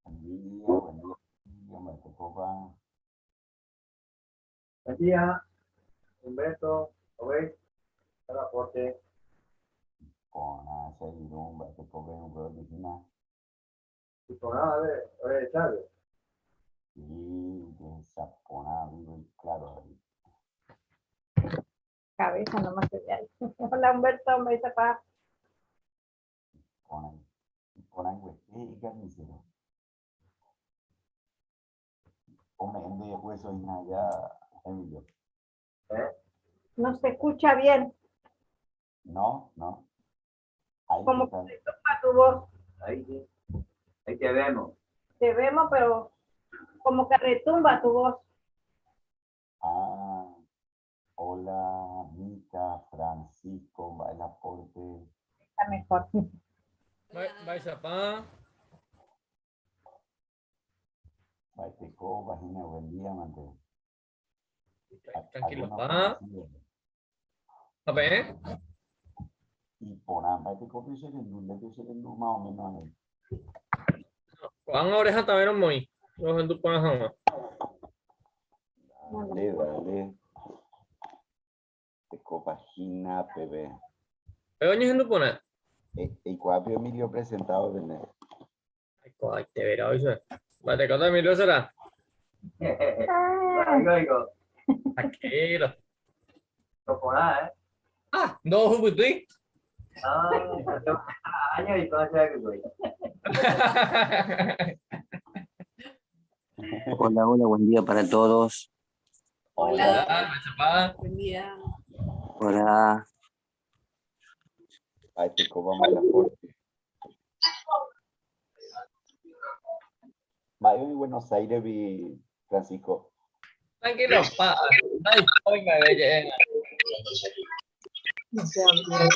Buen día, buen día, Humberto Copa. Buen día, Humberto, ¿lo ves? El aporte. Con ese Humberto Copa, Humberto Cristina. Y con nada, a ver, a ver, Chávez. Sí, de Sapona, vivo y claro. Cabeza nomás se ve ahí. Hola Humberto, me dice pa. Con ahí, con ahí, güey, y carnicero. Come de hueso y nada, ya, Emilio. ¿Eh? No se escucha bien, No, no. Ahí como está. que se toca tu voz. Ahí sí. Ahí te vemos. Te vemos, pero como que retumba tu voz. Ah, hola, Mica, Francisco, va el aporte. Está mejor. Vai, pa. Baiteco, vagina, buen día, mante. Tranquilo, Algunos pa. conocidos. A ver. Y por Baiteco, pienso que más o menos ahí. Juan oreja también muy. Los en tu pones Dale, dale. Teco, vagina, bebé. Pero en tu pones. Y cuapio Emilio presentado, bebé. Ay, te verá hoy. Baiteco de Emilio será. Oigo, oigo. Tranquilo. No por nada, ¿eh? Ah, no, juguetí. Ah, año y con ese que Hola, hola, buen día para todos. Hola. Hola, Buen día. Hola. Baiteco, vamos a la aporte. Vaya en Buenos Aires, vi Francisco. Tranquilo, pa. Ay, hoy me ve. No se abrió.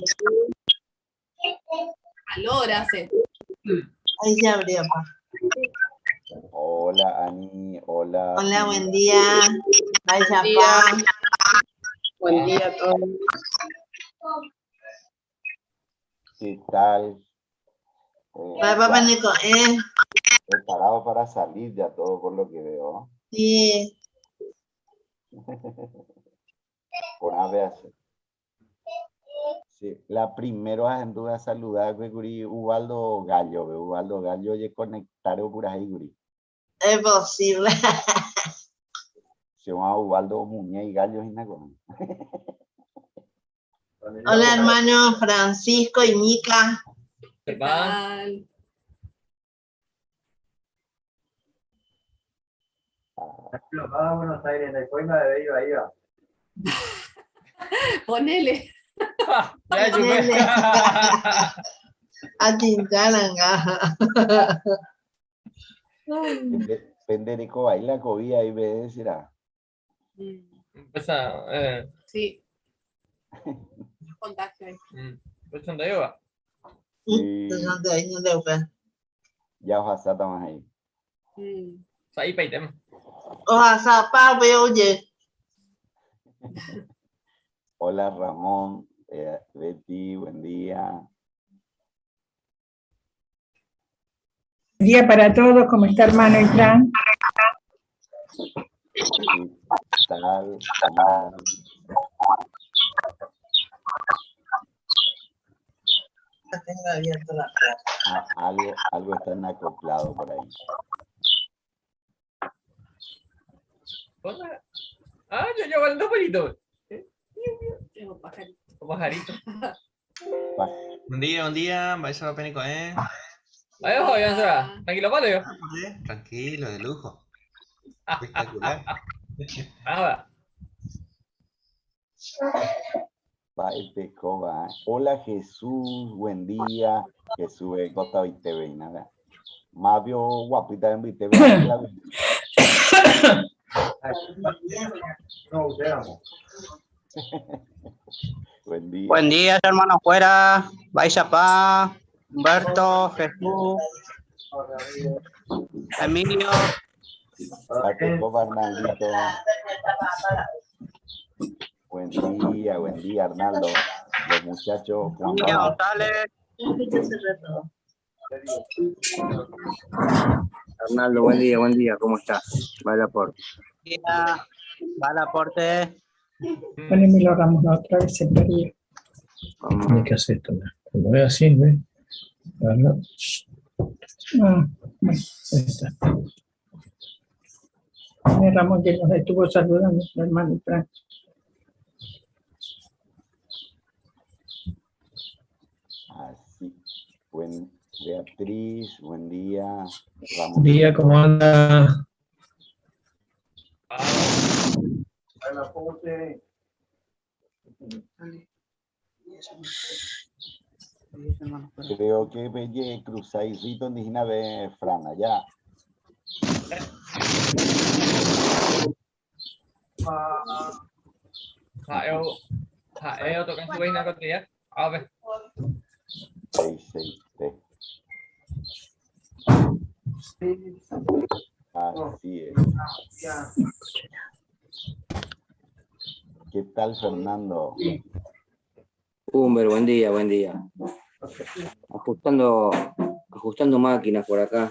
Calor hace. Ahí se abrió, pa. Hola, Ani. Hola. Hola, buen Silvia. día. Vaya, Buen día. pa. Buen día a todos. ¿Qué tal? Va, papá, Ya Nico, preparado para salir ya todo por lo que veo. Sí. Por ABAC. Sí, la primera en duda saludar, guri, Ubaldo Gallo, ve, Ubaldo Gallo, oye, conectar o por ahí, guri. Es posible. Se llama Ubaldo Muñe y Gallo, y nada, con- Hola, hermano Francisco y Mica. ¿Qué Pa. tal? Tranquilo, vas a Buenos Aires, después me debe iba, iba. Ponele. Ya, yo me- A Tintaranga. Penderico baila cobía y ve será. Empieza, Sí. Contagio ahí. Pues anda yo, va. Sí. Entonces, ahí no le ve. Ya ojasata más ahí. Ahí peitem. Ojalá, pa, veo, oye. Hola Ramón, Betty, buen día. Buen día para todos, ¿cómo está hermano y Fran? ¿Qué tal? ¿Cómo andan? Ya tengo abierto la puerta. Ah, algo está acoplado por ahí. Hola. Ah, yo llevo el dos Tengo pajarito. O pajarito. Buen día, buen día. Vais a Penico, ¿eh? Ahí va, ya se va. Tranquilo, vale, yo. Tranquilo, de lujo. Espectacular. Ah, va. Va, este coba. Hola Jesús, buen día. Jesús de Costa TV, nada. Mavio guapita en TV. No, usted, amo. Buen día. Buen día, hermano fuera. Vais a pa, Humberto, Jesús, Emilio. Date coba, Arnaldito. Buen día, buen día, Arnaldo. Los muchachos, Juan Emilio Pablo. González. Arnaldo, buen día, buen día, ¿cómo estás? Vaya por. Buen día. Va el aporte. Ponémelo, Ramón, la otra vez se perdió. Vamos. ¿Qué hace esto? Cuando ve así, ¿ve? Agarra. Ah, bueno. Ahí está. Poné, Ramón que nos estuvo saludando, hermano Fran. Así. Buen, Beatriz, buen día. Ramón. Buen día, ¿cómo anda? Hola, Ponce. Creo que Belle cruzáis rito indígena de Fran allá. Jaeo, tocan su vaina contra ya. A ver. 6, 6, 3. Así es. ¿Qué tal, Fernando? Humber, buen día, buen día. Ajustando máquinas por acá.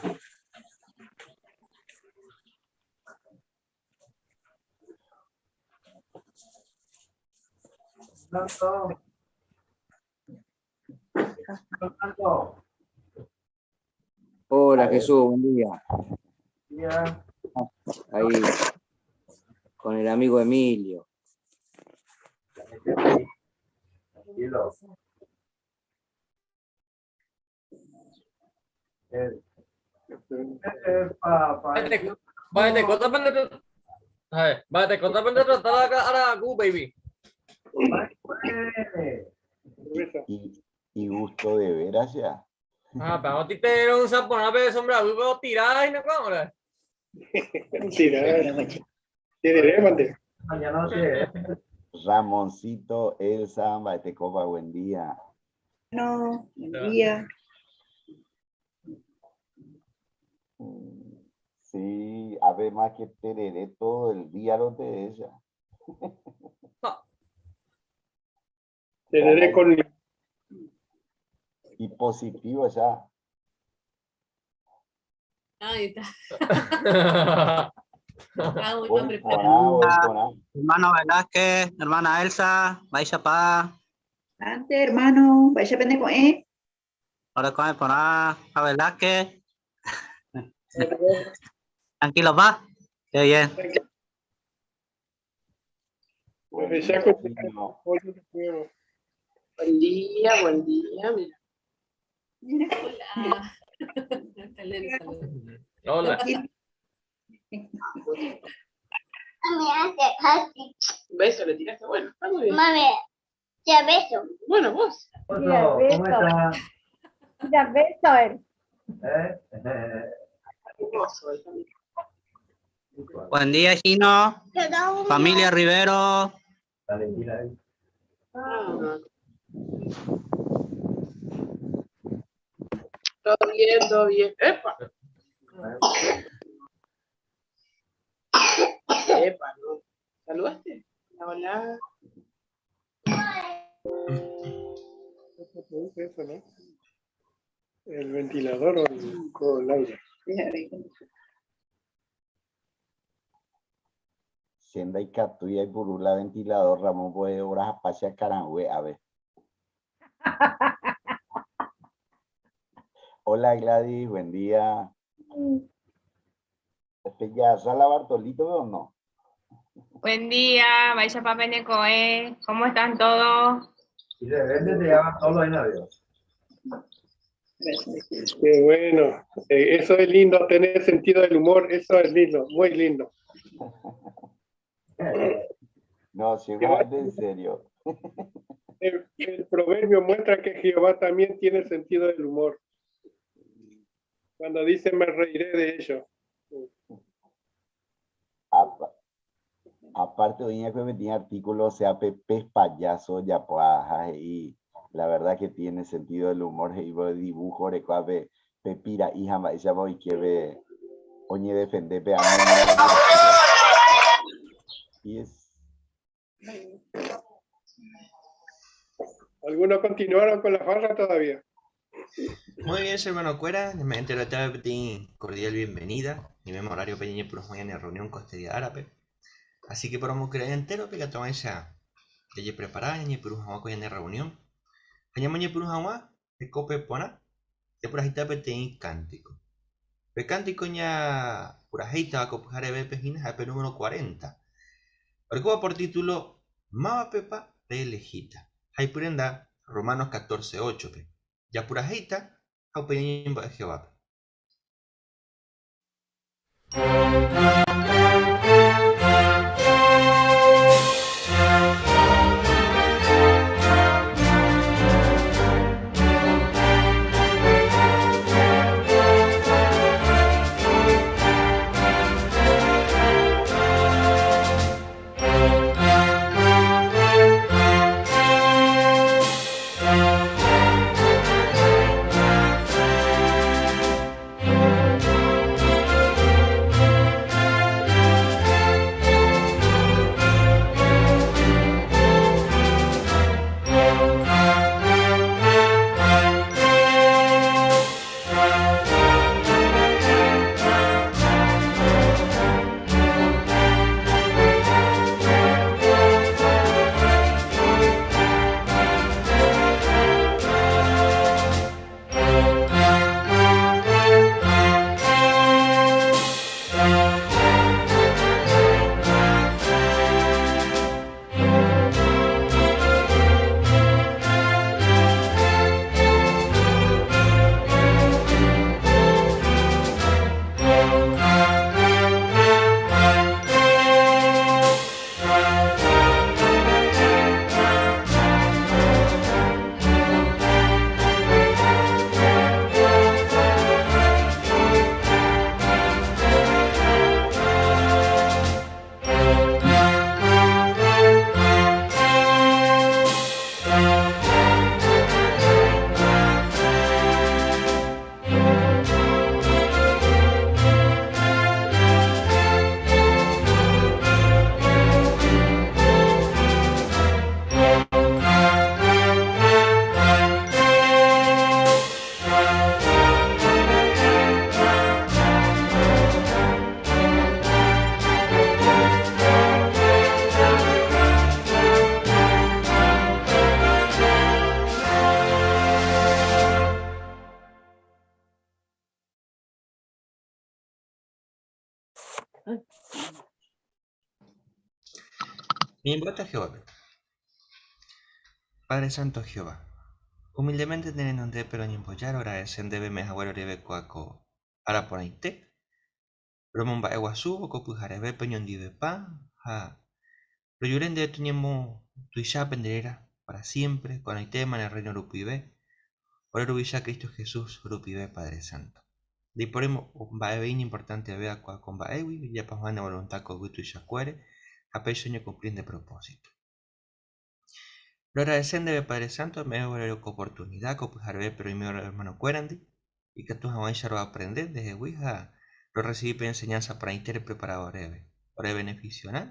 Fernando. Fernando. Hola, Jesús, buen día. Día. Ahí, con el amigo Emilio. Tranquilo. Vale, te corta A ver, vale, te corta tratar ahora, go, baby. Y gusto de ver allá. Ah, pero a ti te dieron un sapo, una vez de sombra, voy a tirar y no cámara. Mañana sí. Ramoncito, Elsa, Baete Copa, buen día. No, buen día. Sí, a ver más que tereré todo el día lo de ella. Tereré con Y positivo ya. Ahí está. Ah, muy Buen preparado. por A, buen por A. Hermano Velázquez, hermana Elsa, vais a pa. Antes, hermano, vaya a aprender con E. Ahora come por A, a Velázquez. Tranquilo, va. Qué bien. Buen Me día, saco- Chino. Buen día, buen día. Mira. Mira. Hola. Excelente, saludos. Hola. Mami, hace así. Beso le tiraste. Bueno, está muy bien. Mami, te beso. Bueno, vos. Mira, ¿Cómo beso. está? Mira, beso él. ¿Eh? Hermoso él también. Buen día, Gino. Te da un Familia Rivero. Valentina ahí. Ah. Todo bien, todo bien. ¡Epa! ¡Epa, no! ¿Saludaste? Hola, hola. Se produce eso, ¿no? El ventilador o el, o el aire. Senda y catuya y purula ventilador, Ramón puede horas a carangüe, a ver. Hola Gladys, buen día. Este ya sala Bartolito o no? Buen día, Vaya Papenecoe, ¿cómo están todos? Y de repente te llaman solo ahí, no Qué bueno. Eso es lindo, tener sentido del humor, eso es lindo, muy lindo. No, si va en serio. El proverbio muestra que Jehová también tiene sentido del humor. Cuando dice me reiré de ellos. Aparte, hoy en día tiene artículo, o sea, Pepe es payaso, ya pues, ajá, y la verdad que tiene sentido del humor, y dibujo, recuave, pepira, hija, ma, ella voy que ve, oñe defende, pe, y es. ¿Algunos continuaron con la farra todavía? Muy bien, hermano Cuera, me entero de cordial bienvenida. Mi mismo horario pequeño por mañana en reunión costería árabe. Así que por creer entero, pega toma esa. Ya preparada, ñe por un en reunión. Aña por un de cope pona, de por ahí tape cántico. Pe cántico ña por ahí va a copiar pejina, el número 40. Orcoba por título Mava Pepa de Lejita. Hay prenda Romanos 14:8 pe. Ya purajeita, haupeñimba Jehová. Mi a Jehová. Padre Santo Jehová, humildemente tenendo pero ñembojar agradecen debe me abuelo rebe cuaco ara ponaite. Romo mba'e guasu okopyhareve peñondivepa Ha rojure ndéve toñembotuicha pende réra para siempre, ko'ag̃aitéma ne Rréino rupive, ore Ruvicha Cristo Jesús rupive, Padre Santo. Ndaipóri mba'eve iñimportantevéva ko'ã ko mba'égui, ojejapo hag̃ua ne voluntad ko yvy tuichakuére ha péicha oñekumpli nde propósito. Roagradece ndéve Padre Santo ome'ẽvo oréve ko oportunidad ko pyharevépe roime ore hermanokuérandi, ikatu hag̃uáicha roaprende ndehegui ha rorresivi pe enseñanza porãite repreparáva oréve, ore beneficiorã.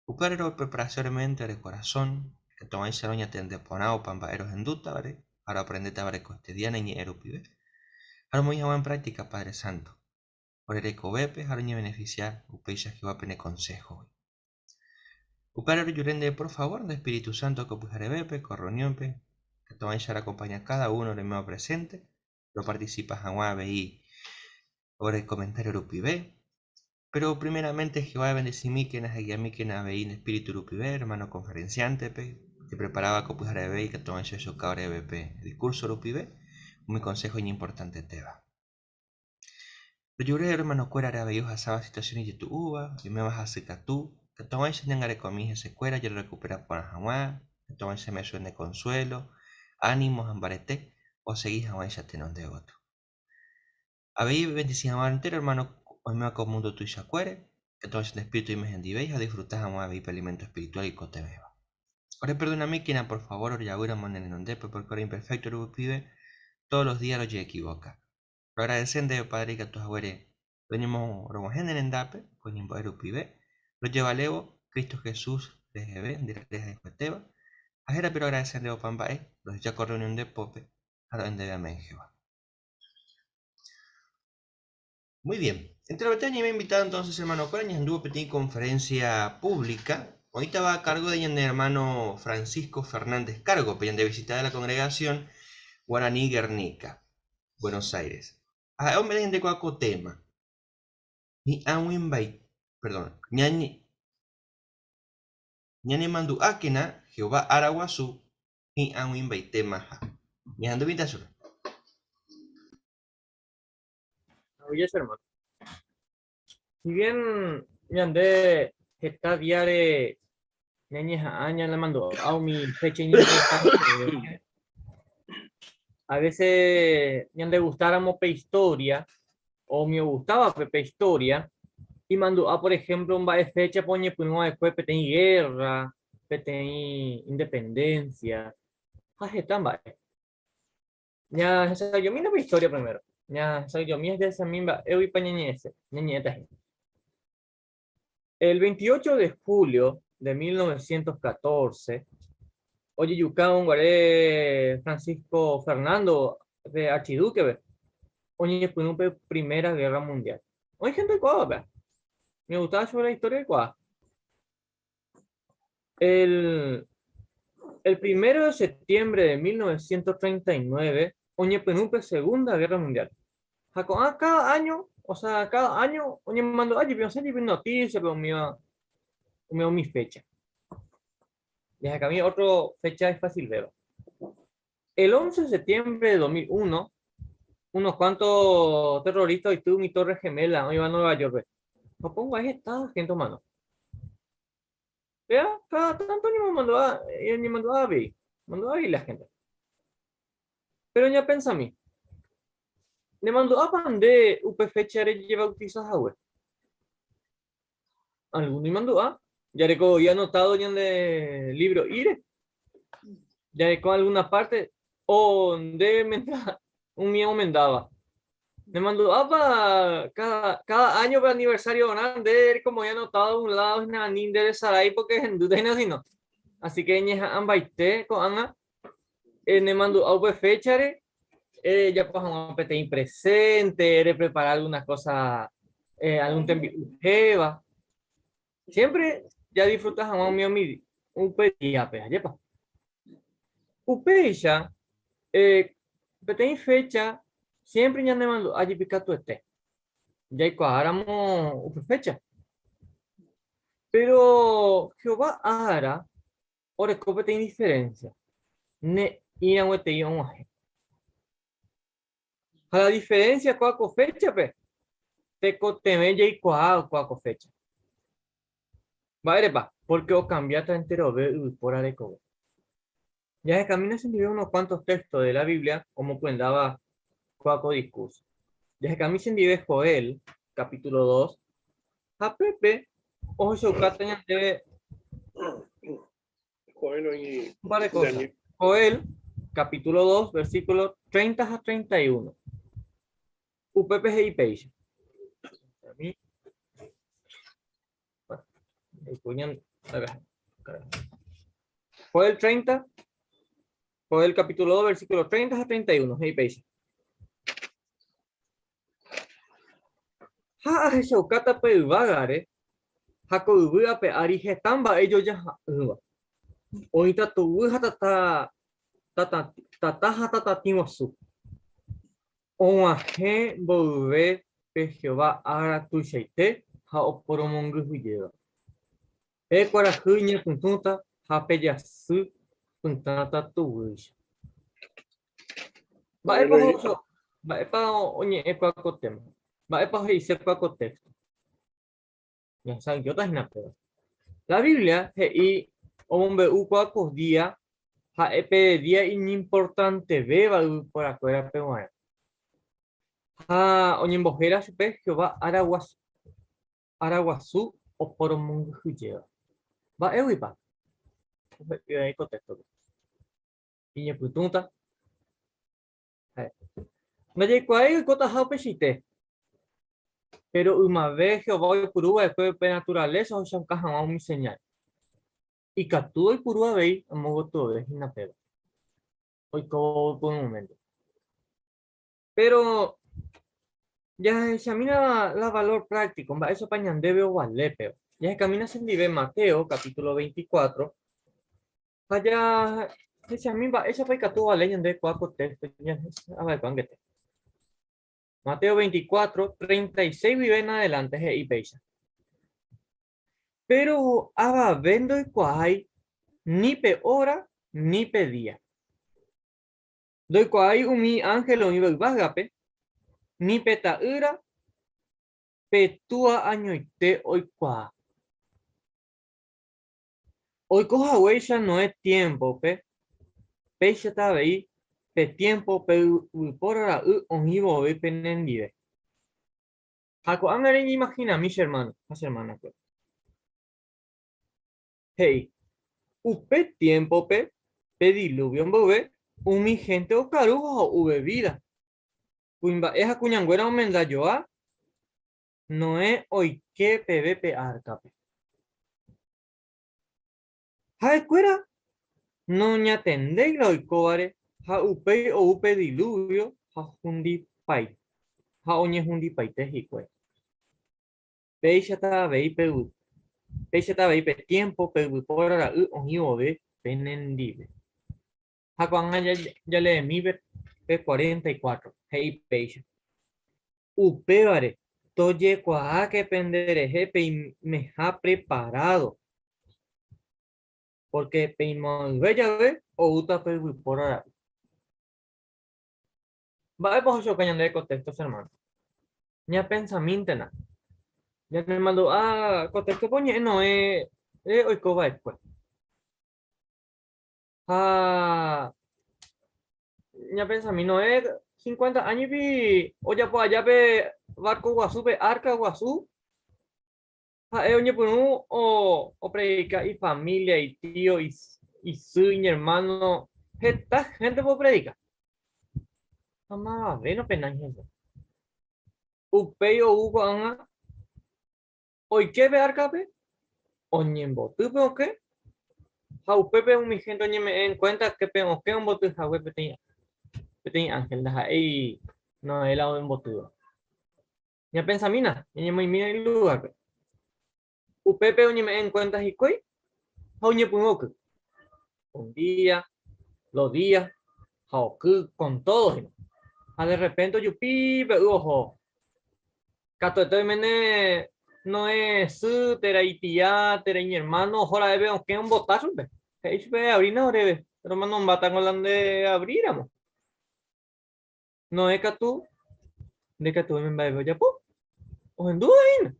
Upévare ropreparase ore mente, ore corazón, ikatu hag̃uáicha roñatende porã opa mba'e rohendútavare ha roaprendétavare ko este día ne ñe'ẽ rupive, ha romoĩ hag̃ua en práctica, Padre Santo, ore rekovépe ha roñebeneficia upéicha Jehová pene consejo-gui. Upévare rojure ndéve por favor nde Espíritu Santo ko pyharevépe, ko reunión-pe, katuáicha roakompaña cada uno roiméva presente, roparticipa hag̃ua avei ore comentario rupive. Pero primeramente Jehová ebendesimíkena ha eguiamíkena avei nde Espíritu rupive hermano conferenciante-pe, ojepreparáva ko pyhareve ikatuáicha ohechuka oréve pe discurso rupive umi consejo iñimportantetéva. Rojure hermanokuérare avei ohasáva situación ijetu'úva, oiméva hasykatu, katuáicha ñangarekomi hesekuéra jerrekupera porã hag̃ua, katuáicha me'ẽ chupe ne consuelo, ánimo ha mbarete osegi hag̃uáicha tenonde gotyo. Avei ebendesi hag̃ua entéro hermano oiméva ko mundo tuichakuére, katuáicha nde espíritu oime hendivéi ha odisfruta hag̃ua avei pe alimento espiritual oikotevẽva. Oreperdonamíkena por favor orejavýramo ne renondépe porque ore imperfecto rupive todos los días rojeequivoca. Roagradece ndéve Padre ikatu haguére roñemorog̃uahẽ ne rendápe ko ñembo'e rupive, rojevalévo Cristo Jesús reheve nde rehayhuetéva, ha hérape roagradece ndéve opa mba'e, rohecha ko reunión nde pópe ha ro'e ndéve amén Jehová. Muy bien. Enterovete añeime invitado entonces hermano-kuéra ñahendúvo peteĩ conferencia pública oĩtava a cargo de ñane hermano Francisco Fernández Cargo, pe ñande visita de la congregación Guaraní Guernica, Buenos Aires. Ha ha'e ome'ẽ hende kóva ko tema. Hi'ag̃uimbai, perdón, ñañe, ñanemandu'ákena Jehová ára guasu hi'ag̃uimbaitémaha. Ñahendumíta chupe. Oye, hermano. Si bien ñande heta díare ñañeha'ã ñanemandu'a umi fecha iñimportante, a veces ñande gustáramo pe historia, o me gustaba pe historia, imandu'a, por ejemplo, mba'e fecha-pa oñepyrũ va'ekue peteĩ guerra, peteĩ independencia, ha heta mba'e. Ñahesa'ỹijomína pe historia primero. Ñahesa'ỹijomi jahechami mba'éguipa ñañe'ẽse, ñañe'ẽta hína. El 28 de julio de 1914, ojejuka guare Francisco Fernando de Archiduque-pe, oñepyrũ pe Primera Guerra Mundial. Oĩ gente oikuaáva péva. Me gustaba sobre la historia oikuaa. El, el primero de septiembre de 1939 oñepyrũ pe Segunda Guerra Mundial. Ha ko'ã cada año, o sea, cada año oñemandu'a jepi, osẽ jepi noticia-pe umíva, umíva umi fecha. Jahekami otro fecha ifacilvéva. El 11 de septiembre de 2001, unos cuantos terroristas oity umi Torre Gemela oĩva Nueva York-pe. Japón gua'e heta gente omano. Péa, cada tanto oñemomandu'a, oñemandu'a avei, mandu'a avei la gente. Pero ñapensami, nemandu'ápa nde upe fecha rejebautiza hague? Alguno imandu'a, jareko voi anotado ñande libro'íre, jareko alguna parte, o nde menda, umi omendáva. Nemandu'ápa cada, cada año pe aniversario orã nde como he anotado un lado hína ani nderesarái porque hendýta hína sino. Así que eñeha'ãmbaite ko'ág̃a eh, nemandu'a upe féchare ejapo hag̃ua peteĩ presente, reprepara alguna cosa, eh, algún tembi'u héva. Siempre ya disfruta hag̃ua umi umi upe díape, ajépa. Upéicha, eh, peteĩ fecha siempre ñanemandu'a jepi katuete. Jaikuaáramo upe fecha. Pero Jehová ára oreko peteĩ diferencia. Ne'ĩraguetei og̃uahẽ. Ha la diferencia kóa ko fecha-pe, tekotevẽ jaikuaa kóa ko fecha. Mba'érepa? Porque okambiáta enterove yvypóra rekove. Jahekamína chendive unos cuantos textos de la Biblia omopyendáva kóa ko discurso. Jahekami chendive Joel, capítulo 2, ha pépe ohechaukáta ñandéve Joel oĩ un par de cosas. Daniel. Joel, capítulo 2, versículo 30 a 31. Upépe he'i péicha. Joel 30, Joel capítulo 2, versículo 30 a 31, he'i péicha. Ha ahechaukáta pe yvágare ha ko yvy ape ári heta mba'e jojaha'ỹva. Oĩta tuguy ha tata, tata, tata ha tatatĩ guasu. Og̃uahẽ mboyve pe Jehová ára tuichaite ha oporomongyhyjéva. Pe kuarahy iñypytũta ha pe jasy pytãta tuguýicha. Mba'épa mba'épa oñe'ẽ ko téma? Mba'épa he'ise ko téxto? Ñahesa'ỹijóta hína péva. La Biblia he'i omombe'u kóa ko día ha'e pe día iñimportantevéva yvyporakuérape g̃uarã. Ha oñembohéra chupe Jehová ára guasu, ára guasu oporomongyhyjéva. Mba'éguipa? He'i oĩ ko téxtope. Iñepytũta. Ndajaikuaái oikotaha upeichaite. Péro ymave Jehová oipuru va'ekue pe naturalésa ohechauka hag̃ua umi señál. Ikatu oipuru avei amo gotyove hína péva, oikóvo upe moménto. Péro jahechamína la valór práktiko, mba'éichapa ñandéve ovale péva. Jahekamína chendive Mateo capítulo 24, Ha jahechami mba'éichapa ikatu ovale ñande kua ko texto ñaha'ãva'ekue angete. Mateo 24, 36 guive en adelante he'i péicha. Péro avave ndoikuaái ni pe óra ni pe día. Ndoikuaái umi ánhel oĩva yvágape, ni pe Ta'ýra, pe Túa añoite oikuaa. Oiko haguéicha Noé tiémpope, péichata avei pe tiémpo pe yvypóra ra'y oĩ vove penendive. Ha ko'ág̃a reñeimahinami che ermáno ha che ermanakuéra. He'i, Upe tiémpope, pe dilúvio mboyve, umi hénte okaru ha ho'u vevída. Kuimba'e ha kuñanguéra omenda joa, Noé oike peve pe árkape. Ha'ekuéra noñatendéi la oikóvare ha upéi ou pe dilúvio ha ha oñehundipaite hikuái. Péichata avei pe péichata avei pe tiémpo pe yvypóra ra'y oĩ vove penendive. Ha ko'ág̃a jaleemi pe 44, he'i péicha. Upévare, tojekuaáke penderehe peimeha preparádo, pórke peimo'ã'ỹve jave oúta pe yvypóra ra'y. Mba'épa ohechauka ñandéve ko téxto che ermáno? Ñapensamíntena. Ñanemandu'a ko téxtope oñe'ẽ Noé oiko va'ekue. Ha ñapensami Noé 50 áñoipi ojapo aja pe barco guasu, pe arca guasu, ha'e oñepyrũ opredika ifamilia, itio, isy, iñermáno, heta héntepe opredika. Ha mavave nopenái hese. Upéi ou ko'ág̃a Oike pe árkape, oñemboty pe okẽ, ha upépe umi hénte oñeme'ẽ en kuénta ke pe okẽ omboty hague peteĩ peteĩ ánhel, ndaha'éi Noé la ombotýva. Ñapensamína, ñañemoĩmína ilugárpe. Upépe oñeme'ẽ en kuénta hikuái ha oñepyrũ oky. Un día, dos días, ha oky con todo hína. Ha de repente ojupi pe y oho. Katuete oiméne Noé sy, térã itia, térã iñermáno oho ra'e pe okẽ ombota chupe. He'i chupe, Eavrína oréve, romanombátango la nde avríramo. Noé katu, nde katu oime mba'eve ojapo. Ohendúva hína.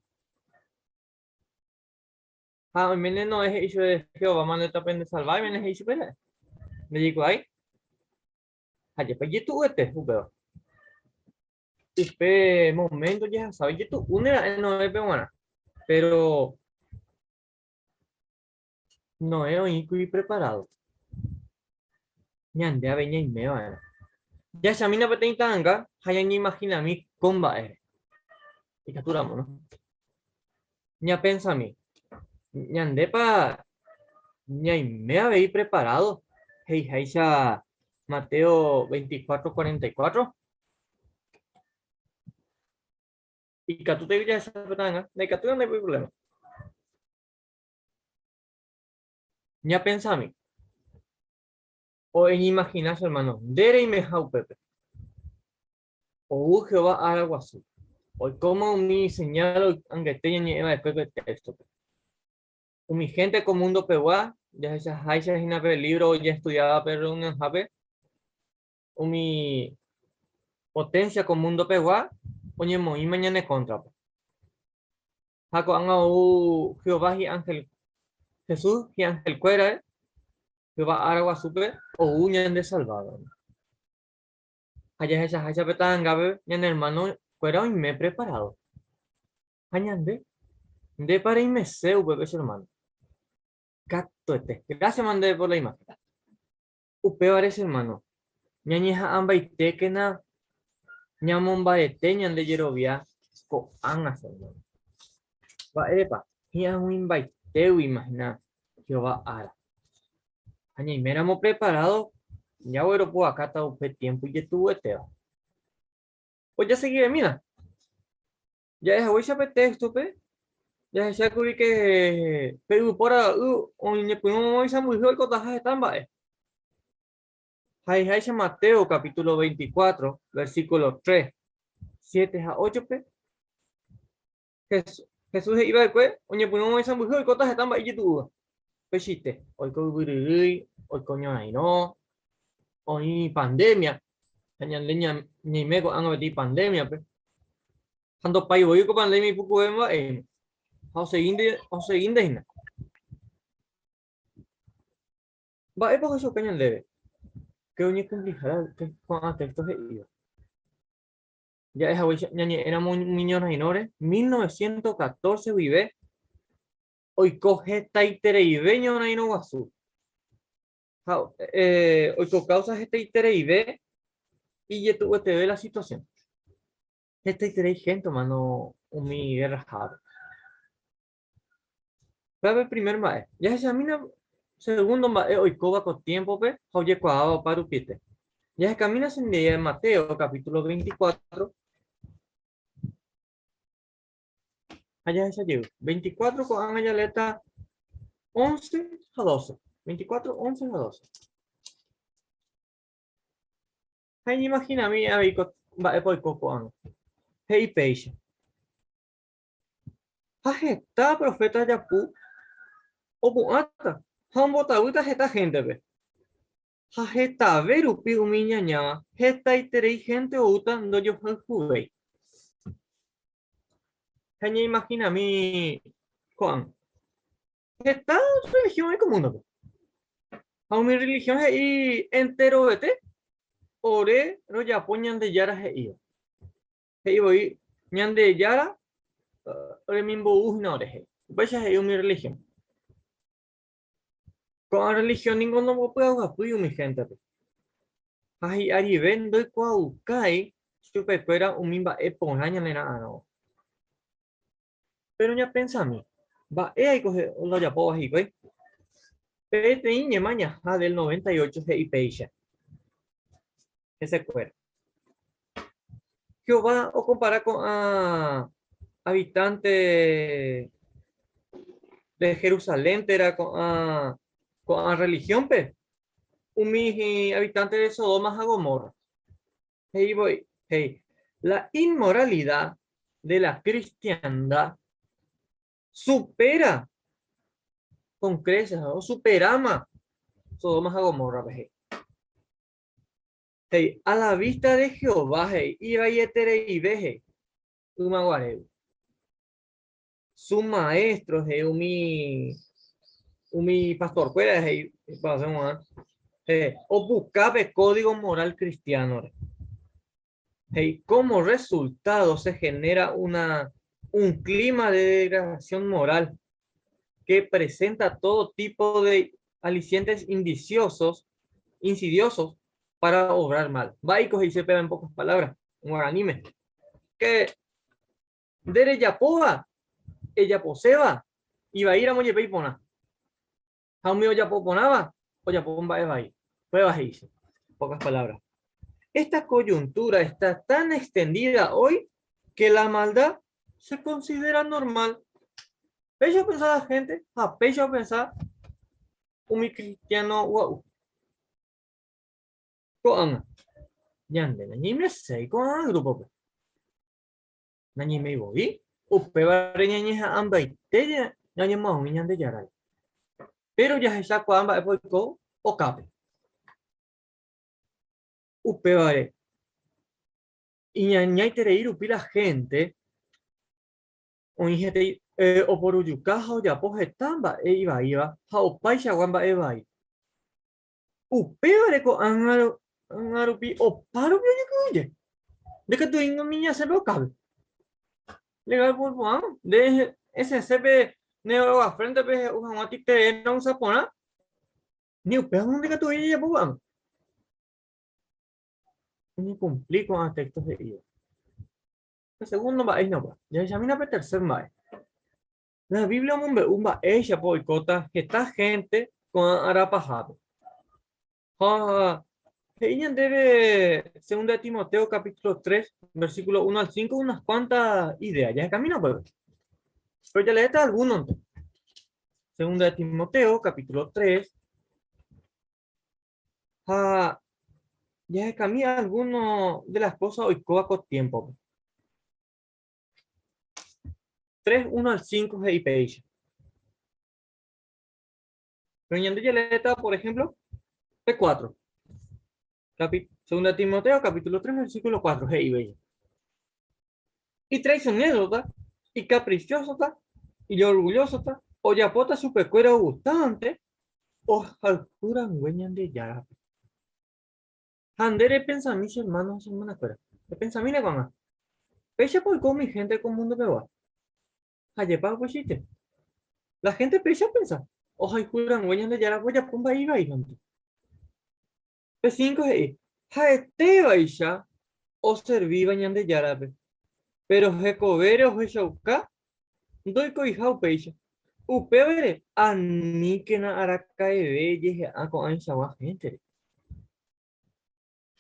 Ha oiméne Noé he'i chupe, Jehová mandéta pende salva, oiméne he'i chupe ra'e. Ndejaikuaái? Ha jepe ijetu'uete upéva. Upe momento jehasáva ijetu'úne ra'e Noépe g̃uarã. Péro Noé oĩkuri preparado. Ñande avei ñaime va'erã. Jahechamína peteĩ ta'anga ha ñañeimaginami ko mba'ére. Ikatúramo, no? Ñapensami, ñandépa ñaime avei preparado he'iháicha Mateo 24:44? Ikatúta jahecha pe ta'anga, ndaikatúi ndaipóri problema. Ñapensami. O eñeimagina che hermano, nde reimeha upépe. Ou Jehová ára guasu. Oikóma umi señal angete ñañe'ẽ va'ekue pe téxtope. Umi hénte ko mundo pegua, jahechaháicha hína pe lívro ojestudiáva pe rreunionhápe, umi poténsia ko mundo pegua oñemoĩma ñane kóntrape. Ha ko'ág̃a ou Jehová hi'ángel, Jesús hi'angelkuérare, Jehová ára guasúpe ou ñandesalváva. Ha jahechaháicha pe ta'angápe ñane ermanokuéra oime preparádo. Ha ñande, ndépa reimese upépe che ermáno? Katuete. Gracias mande por la imagen. Upévare che ermáno, ñañeha'ãmbaitékena ñamombarete ñande jerovia ko'ág̃a che ermáno. Mba'érepa? Hi'ag̃uimbaitégui imagina Jehová ára. Ha ñaiméramo preparado, jagueropu'akáta upe tiempo ijetu'uetéva. Ojaseguivemína. Ja'ehaguéicha pe téxtope, jahechákuri ke pe yvypóra ra'y oñepyrũ oisãmbyhy oikotaha heta mba'e. Ha'eháicha Mateo capítulo 24, versículo 3, 7 ha 8-pe, Jesús he'i va'ekue oñepyrũ oisãmbyhy oikóta heta mba'e ijetu'úva. Peichaite, oiko yvyryrýi, oiko ñorairõ, oĩ pandemia, ha ñande ñaime ko'ág̃a peteĩ pandemia-pe, ha ndopái voi ko pandemia ipukuve mba'éima, ha osegínte, osegínte hína. Mba'épa ohechauka ñandéve ke oñekumplihára ko'ã texto he'íva? Ja'e haguéicha ñañe'ẽramo umi ñorairõre, 1914 guive oiko hetaitereive ñorairõ guasu. Ha oiko káusa hetaitereive ijetu'ueteve la situasión. Hetaiterei hénte omano umi gerrahápe. Upéva pe primer mba'e. Jahechamína segundo mba'e oikóva ko tiémpope ha ojekuaáva opa rupiete. Jahekamína chendive Mateo capítulo 24. Ha jahecha jey. 24 ko'ág̃a jaleéta 11 ha 12. 24, 11 ha 12. Ha iñimaginami avei ko mba'épa oiko ko'ág̃a. He'i péicha. Ha heta proféta japu opu'ãta ha ombotavýta heta héntepe. Ha hetave rupi umi iñañáva, hetaiterei hénte oúta ndojohayhuvéi. Ha ñaimaginami ko'ág̃a. Heta rrelihión oĩ ko múndope. Ha umi rrelihión he'i enterovete ore rojapo Ñandejára he'íva. He'i voi, Ñandejára remimbou hína orehe. Upéicha he'i umi religión. Ko'ã religión ningo nombopy'aguapýi umi héntepe. Ha hi'arive ndoikuaaukái chupekuéra umi mba'e porã ñanera'arõva. Péro ñapensami, mba'e aiko la ojapóva hikuái? Peteĩ ñemañaha del 98 he'i péicha hesekuéra. Jehová okompara ko'ã habitante de Jerusalén térã ko'ã ko'ã religión-pe umi habitante de Sodoma ha Gomorra. He'i voi, he'i, la inmoralidad de la cristiandad supera con creces, osuperáma Sodoma ha Gomorra-pe, he'i. He'i, a la vista de Jehová, he'i, ivaietereive, he'i, ymaguarégui. Su maestro he'i umi umi pastor-kuéra he'i opuka pe código moral cristiano-re. He'i, como resultado se genera una, un clima de degradación moral que presenta todo tipo de alicientes indiciosos, insidiosos para obrar mal. Mba'éiko he'ise péva en pocas palabras, en guaraníme. Que nde rejapóva, ejaposéva, ivaíramo jepe iporã. Ha umi ojapo porãva, ojapo mba'e vai. Péva he'ise, pocas palabras. Esta coyuntura está tan extendida hoy que la maldad se considera normal. Péicha opensa la gente ha péicha opensa umi cristiano gua'u. Ko'ág̃a, ñande nañaimeséi ko'ã grupo-pe. Nañaiméi voi, upévare ñañeha'ãmbaite ñañemoag̃ui Ñandejárare. Péro jahechakuaa mba'épa oiko okápe. Upévare, iñañaiterei rupi la hénte oĩ hete oporujuka ha ojapo heta mba'e ivaíva ha opaichagua mba'e vai. Upévare ko'ág̃a rupi opárupi ojekyhyje. Nde katu ingo umi ñasẽpe okápe. Legal po'ã, nde esẽsépe ne róga fréntepe he'u hag̃ua titerẽ ro'ysã porã, ni upéva nde katu ojejapo ko'ág̃a. Oñekumpli ko'ã téxto he'íva. Pe segundo mba'e hína upéva. Jahechamína pe tercer mba'e. La Biblia omombe'u mba'éichapa oikóta heta hénte ko'ã ára pahápe. Ha he'i ñandéve segunda de Timoteo capítulo 3, versículo 1 al 5, unas cuantas ideas. Jahekamína upépe. Pero jaleéta alguno. Segunda de Timoteo capítulo 3. Ha jahekami alguno de las cosas oikóva ko tiémpope. 3, 1 al 5 he'i péicha. Pero ñande jaleéta, por ejemplo, P4. Capi Segunda Timoteo, capítulo 3, versículo 4, he'i péicha. Y traicionérota, y caprichosota, y orgullosota, ojapóta chupekuéra ogustánte, ohayhu rangue Ñandejárape. Ha nde repensami che hermano ha che hermana-kuéra. Epensamína ko'ág̃a. Péichapa oiko umi hénte ko mundo pegua? Ha jepa upeichaite. La hénte péicha opensa, ohayhu rangue Ñandejárape ojapo mba'e ivaívante. Pe 5 he'i, Ha'etévaicha oservíva Ñandejárape, péro hekovére ohechauka ndoikoiha upéicha. Upévare aníkena araka'eve jehe'a ko'ãichagua héntere.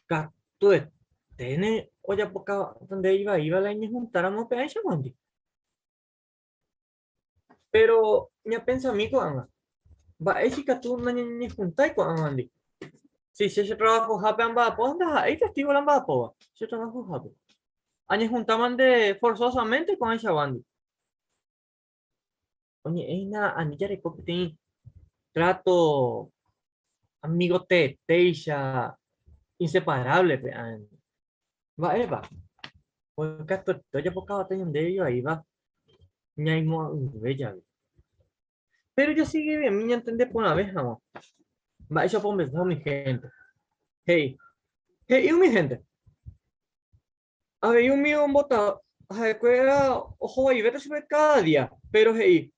Katueténe ojapoka nde ivaíva la eñehuntáramo pe ãichaguándi. Péro ñapensami ko'ág̃a, mba'éicha ikatu nañañehuntái ko'ág̃andi? Si che che travahohápe amba'apo ha ndaha'éi testígo la amba'apóva, che travahohápe. Añehuntáma nde forzosamente ko'ãichaguándi. Oñe'ẽ hína ani jareko peteĩ trato amigo teetéicha inseparable pe áño. Mba'épa? Oĩ katuete ojapokavata ñandéve ivaíva ñaimo'ã'ỹve jave. Péro jasegivemi ñantende porãve hag̃ua mba'éichapa ombyasy umi hénte. He'i, he'i umi hénte. Avei umi ombota ha'ekuéra oho vaivéta chupe káda día, péro he'i,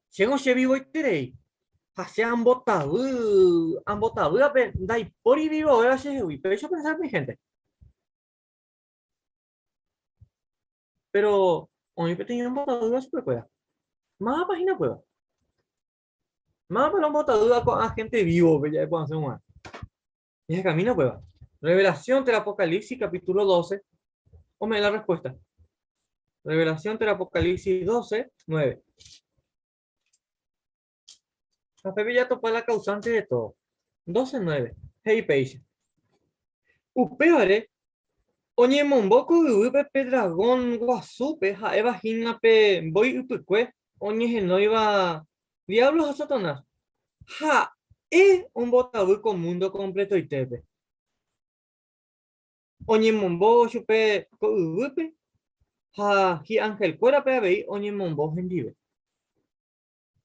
Chéngo che vivoiterei, ha che ambotavy, ambotavývape ndaipóri vivovéva chehegui. Péicha opensa umi hénte. Péro oĩ peteĩ ombotavýva chupekuéra. Mávapa hína upéva? Mávapa la ombotavýva ko'ã hénte vívope ja'epu'ãse g̃uarã? Ñahekamína upéva. Revelación térã Apocalipsis capítulo 12 ome'ẽ la respuesta. Revelación térã Apocalipsis 12, 9. Ha pépe jatopa la causante de todo. 12, 9. He'i péicha. Upévare, oñemombo ko yvýpe pe dragón guasúpe ha'éva hína pe mbói ypykue oñehenóiva Diablo ha Satanás. Ha'e ombotavy ko múndo kompletoitépe. Oñemombo chupe ko yvýpe ha hi'anhelkuérape avei oñemombo hendive.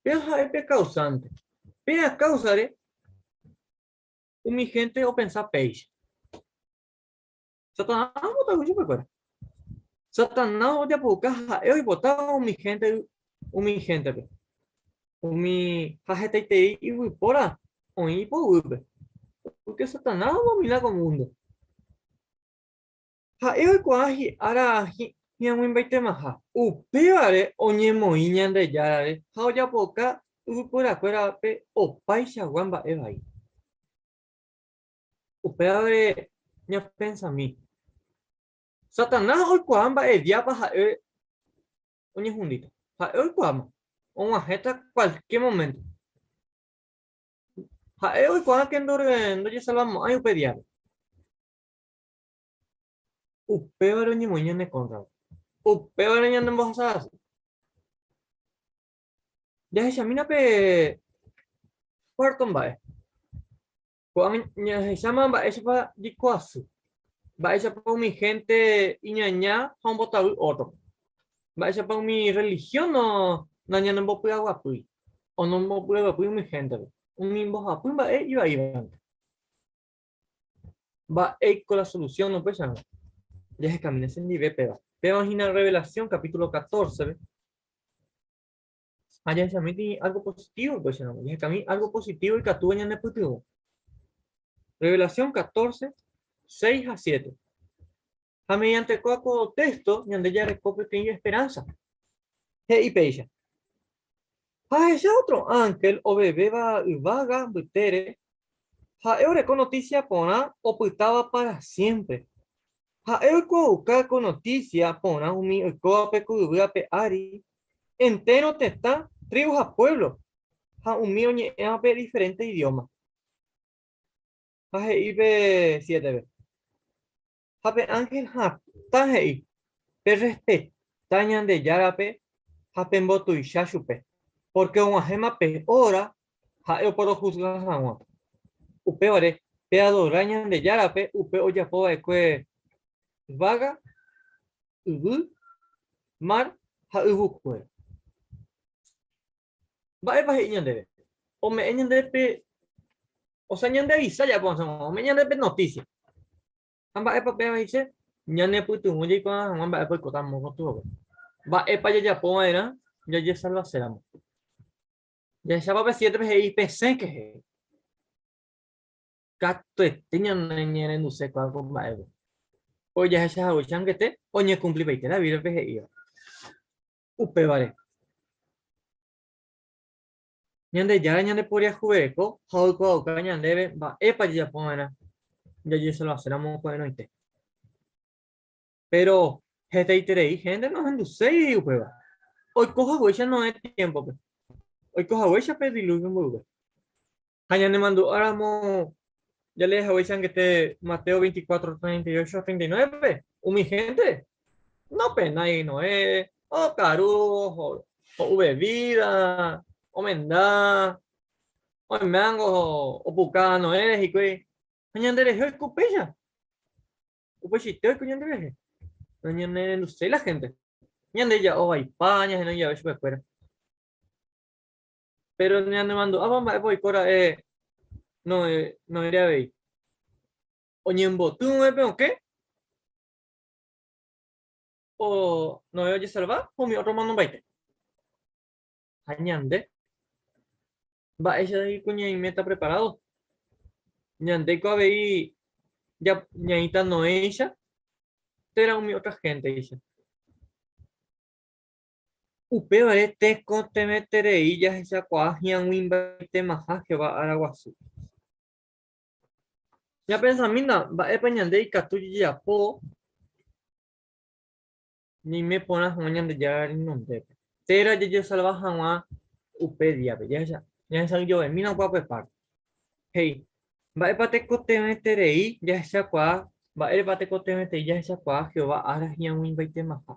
Péva ha'e pe causante. Péva káusare umi hénte opensa péicha. Satanás ombotavy chupekuéra. Satanás ojapouka ha'e oipotáva umi hénte umi héntepe. Umi ha hetaiterei yvypóra oĩ ipoguýpe. Pórke Satanás odomina ko múndo. Ha'e oikuaa hi'ára hi'ag̃uimbaitemaha. Upévare oñemoĩ Ñandejárare ha ojapouka yvyporakuérape opaichagua mba'e vai. Upévare ñapensami, Satanás oikuaa mba'e diápa ha'e oñehundíta. Ha'e oikuaáma, og̃uahẽta kualkiér moménto. Ha'e oikuaa ke ndojesalvamo'ãi upe diápe. Upévare oñemoĩ ñane kóntrape. Upévare ñanembohasa asy. Jahechamína pe cuarto mba'e. Ko'ág̃a jahecháma mba'éichapa jaiko asy. Mba'éichapa umi hénte iñaña ha ombotavy ótrope. Mba'éichapa umi rrelihión nañanembopy'aguapýi o nombopy'aguapýi umi héntepe. Umi mbohapy mba'e ivaívante. Mba'éiko la solución upéicharõ? Jahekamína chendive péva. Péva hína Revelación capítulo 14-pe. Ha jahechamíti algo positivo upéicharõ. Jahekami algo positivo ikatúva ñanepytyvõ. Revelación 14, 6 ha 7. Ha mediante kóa ko texto ñande jareko peteĩ esperanza. He'i péicha. Ha ahecha otro ánhel ovevéva yvága mbytére, ha'e oreko notísia porã opytáva pára siémpre. Ha'e oikuaauka ko notísia porã umi oikóvape ko yvy ape ári, entéro tetã, trívu ha puévlo, ha umi oñe'ẽvape diferénte idióma. Ha he'i pe siéteve. Ha pe ánhel hatã he'i, Perrespeta Ñandejárape ha pembotuicha chupe, pórke og̃uahẽma pe óra ha'e oporohusga hag̃ua. Upévare, peadora Ñandejárape upe ojapo va'ekue yvága, yvy, mar ha yvukuéra. Mba'épa he'i ñandéve? Ome'ẽ ñandéve pe, o sea, ñandeavisa japo ome'ẽ ñandéve pe noticia. Ha mba'épa péva he'ise? Ñanepytyvõ jaikuaa hag̃ua mba'épa oikóta amo gotyope. Mba'épa jajapo va'erã jajesalvaséramo. Jahechápa pe siétepe he'i pesẽke he'i. Katuete ñaneñe'ẽrenduse kuaa ko mba'épe. Ko jahecha haguéicha angete oñekumplipaite la Bíbliape he'íva. Upévare, Ñandejára ñandeporiahuvereko ha oikuaauka ñandéve mba'épa jajapo va'erã jajesalvaséramo ko'ẽrõite. Péro hetaiterei hénte nohenduséi upéva. Oiko haguéicha Noé tiémpope, oiko haguéicha pe dilúvio mboyve. Ha ñanemandu'áramo jalee haguéicha angete Mateo 24, 38 ha 39-pe, umi hénte nopenái Noé, okaru, ho'u vevída, omenda, oiméramo opuka Noére hikuái, ha ñanderehe oiko péicha. Upeichaite oiko ñanderehe. Nañanerenduséi la hénte. Ñande ja'o vaipa ñahenói jave chupekuéra. Péro ñanemandu'ápa mba'épa oiko ra'e Noére avei? Oñemboty upe okẽ o Noé ojesalva ha umi ótro omanombaite. Ha ñande, mba'éicha piko ñaiméta preparádo? Ñandéko avei ñaĩta Noéicha térã umi ótra hénteicha. Upévare tekotevẽterei jahechakuaa hi'ag̃uimbaitemaha Jehová ára guasu. Ñapensamína mba'épa ñande ikatu jajapo ñaime porã hag̃ua Ñandejára renondépe, térã jajesalva hag̃ua upe díape. Jahecha, ñahesa'ỹijovemína opa upe párte. He'i, mba'épa tekotevẽterei jahechakuaa, mba'érepa tekotevẽterei jahechakuaa Jehová ára hi'ag̃uimbaitemaha.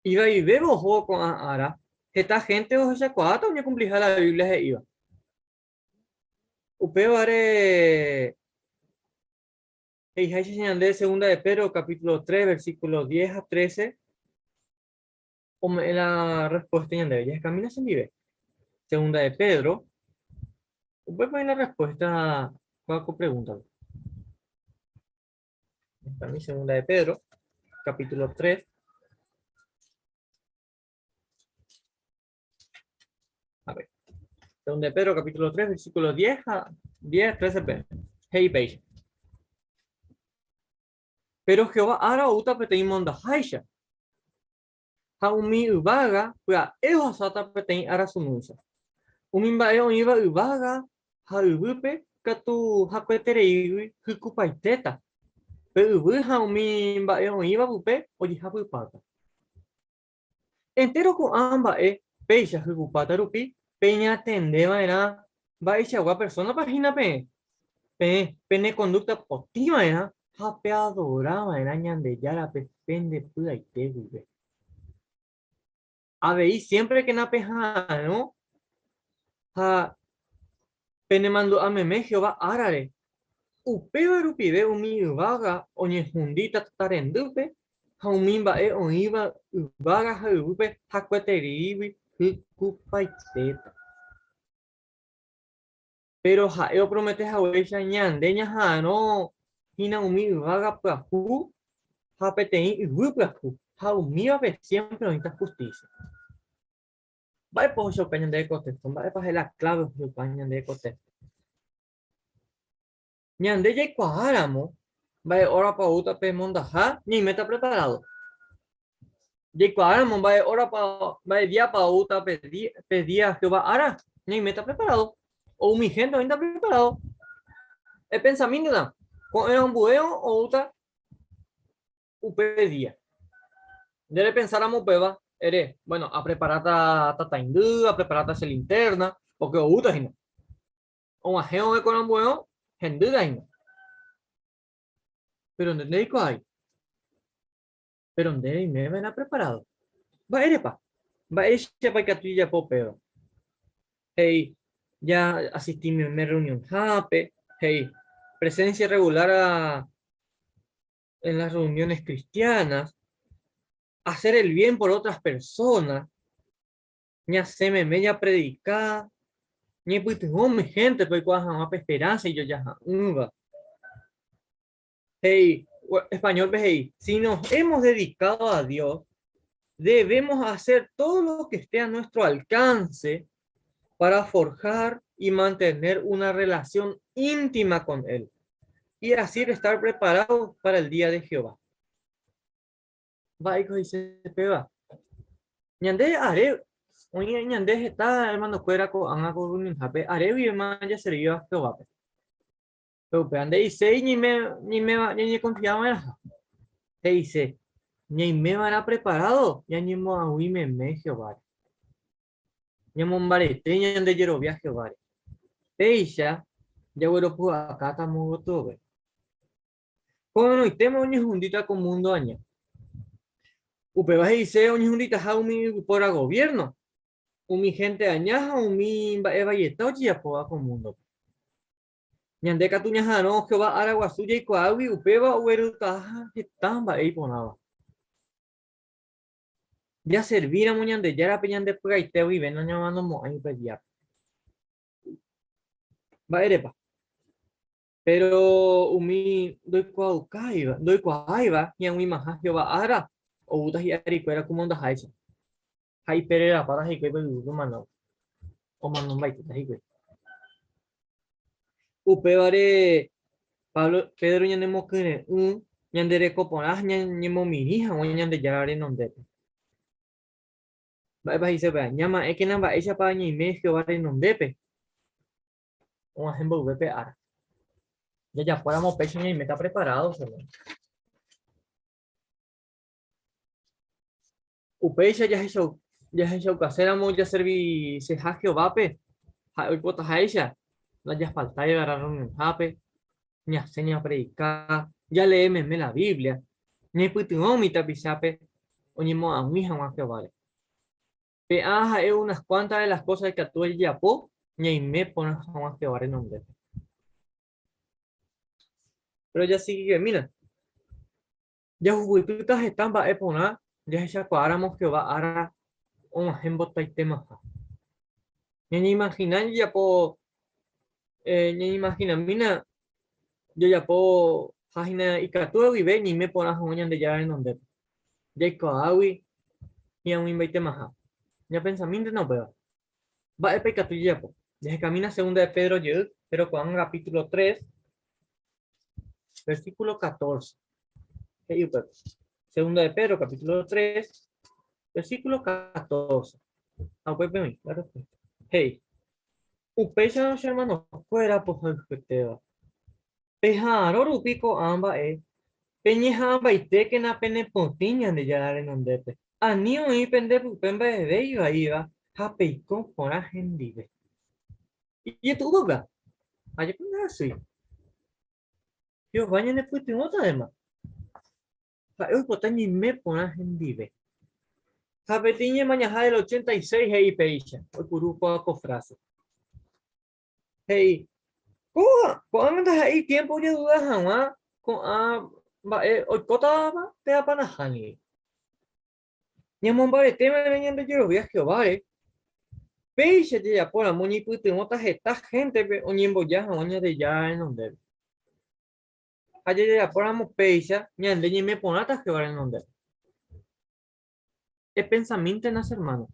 Ivaivévo ohóvo ko'ã ára, heta hénte ohechakuaáta oñekumpliha la Biblia he'íva. Upévare he'iháicha ñande segunda de Pedro capítulo 3 versículo 10 ha 13 ome'ẽ la respuesta ñandéve. Jahechamína chendive. Segunda de Pedro. Upépe oĩ la respuesta kóva ko pregúntape. Está mi segunda de Pedro, capítulo 3. A ver. Segunda de Pedro, capítulo 3, versículo 10 a 10, 13, p. Hey, page. Pero Jehová ára oúta peteĩ mondaháicha. Ha umi yvága pya'e ohasáta peteĩ ára sunúicha. Umi mba'e oĩva yvága ha yvýpe katu hakuetereígui hykupaitéta, pe yvy ha umi mba'e oĩva pype ojehapypáta. Entéro ko'ã mba'e péicha hykupáta rupi peñatende va'erã mba'eichagua persónapa hína peẽ. Peẽ pene kondúkta potĩ va'erã ha peadora va'erã Ñandejárape pende py'aite guive. Avei siémprekena peha'arõ ha penemandu'a meme Jehová árare, upéva rupive umi yvága oñehundíta tata rendýpe ha umi mba'e oĩva yvága ha yvýpe hakuetereígui hykupaitéta. Péro ha'e opromete haguéicha ñande ñaha'arõ hína umi yvága pyahu ha peteĩ yvy pyahu, ha umívape siémpre oĩta hustísia. Mba'épa ohechauka ñandéve ko téxto? Mba'épa ha'e la kláve ohechauka ñandéve ko téxto? Ñande jaikuaáramo mba'e órapa oúta pe mondaha, ñaiméta preparádo. Jaikuaáramo mba'e órapa, mba'e díapa oúta pe día Jehová ára, ñaiméta preparádo. O umi hénte oĩta preparádo. Epensamíntena, ko'ẽ ambue oúta upe día. Nde repensáramo upéva, ere, bueno, apreparáta tataindy, apreparáta che linterna, pórke oúta hína. Og̃uahẽ ove korambueõ, hendýta hína. Péro nde ndereikuaái. Péro nde reime va'erã preparádo. Mba'érepa? Mba'éichapa ikatu jajapo upéva? He'i, ja asisti meme rreunionhápe, he'i, presencia regular a en las reuniones cristianas, hacer el bien por otras personas, ñasẽ meme japredika, ñaipytyvõ umi héntepe oikuaa hag̃ua pe esperánsa ijojaha'ỹva. He'i, español-pe he'i, si nos hemos dedicado a Dios, debemos hacer todo lo que esté a nuestro alcance para forjar y mantener una relación íntima con Él y así estar preparados para el día de Jehová. Mba'éiko he'ise péva? Ñande are, oĩ ñande heta hermanokuéra ko'ág̃a ko reunionhápe, are guivéma jaservíva Jehovápe. Péro upéva nde'iséi ñaime, ñaiméva, ñañekonfiava'erãha. He'ise, ñaimeva'erã preparado ñañemoag̃ui meme Jehováre. Ñamombarete ñande jerovia Jehováre. Péicha jagueropu'akáta mogotyove. Ko'ẽrõitéma oñehundíta ko múndo aña. Upéva he'ise oñehunditaha umi yvypóra goviérno, umi hénte aña ha umi mba'e vaieta ojejapóva ko múndope. Ñande katu ñaha'arõ Jehová ára guasu jaikuaágui upéva oguerutaha heta mba'e iporãva. Jaservíramo Ñandejárape ñande py'aite guive nañamanomo'ãi upe díape. Mba'érepa? Péro umi ndoikuaaukáiva, ndoikuaáiva hi'ag̃uimaha Jehová ára oúta hi'arikuéra ku mondaháicha. Ha ipererapáta hikuái pe yvýpe omanóva. Omanombaitéta hikuái. Upévare Pablo, Pedro ñanemokyre'ỹ ñande reko porã ha ñañemomirĩ hag̃ua Ñandejára renondépe. Mba'épa he'ise upéva? Ñama'ẽkena mba'éichapa ñaime Jehová renondépe og̃uahẽ mboyve pe ára. Jajapóramo péicha ñaiméta preparado, hermano. Upéicha jahechaukaséramo jaserviseha Jehovápe, ha'e oipotaháicha, ndajafaltái va'erã rreunionhápe, ñasẽ ñapredika, jalee meme la Biblia, ñaipytyvõ umi tapichápe oñemoag̃ui hag̃ua Jehováre. Pe'ã ha'e unas kuánta de las kósa ikatu jajapo ñaime porã hag̃ua Jehová renondépe. Péro jasegimína. Jahupytýta heta mba'e porã jahechakuaáramo Jehová ára og̃uahẽ mbotaitemaha. Ñañeimagina jajapo, ñañeimaginamína jajapo ha hína ikatúva guive ñaime porã hag̃ua Ñandejára renondépe. Jaikuaágui hi'ag̃uimbaitemaha. Ñapensamíntena upéva. Mba'épa ikatu jajapo? Jahekamína Segunda de Pedro jey, péro ko'ág̃a capítulo 3, versículo 14. He'i upépe. Segunda de Pedro, capítulo 3, versículo 14. Ha upépe oĩ la respuesta. He'i, Upéicharõ che hermanokuéra pohayhuetéva, peha'arõ rupi ko'ã mba'e, peñeha'ãmbaitékena penepotĩ Ñandejára renondépe. Ani oĩ pende pype mba'eve ivaíva ha peiko porã hendive. Ijetu'úpa upéva? Ajépa ndahasýi. Jehová ñanepytyvõta además. Ha'e oipota ñaime porã hendive. Ha peteĩ ñemañaha del 86 he'i péicha, oipuru kóva ko frase. He'i, Kóva, ko'ág̃a ndaha'éi tiempo ojeduda hag̃ua ko'ã mba'e oikótava térãpa nahániri. Ñamombarete va'erã ñande jerovia Jehováre, péicha jajapóramo ñaipytyvõta heta héntepe oñemboja hag̃ua Ñandejára renondépe. Ha jajapóramo péicha, ñande ñaime porãta Jehová renondépe. Epensamíntena che hermano.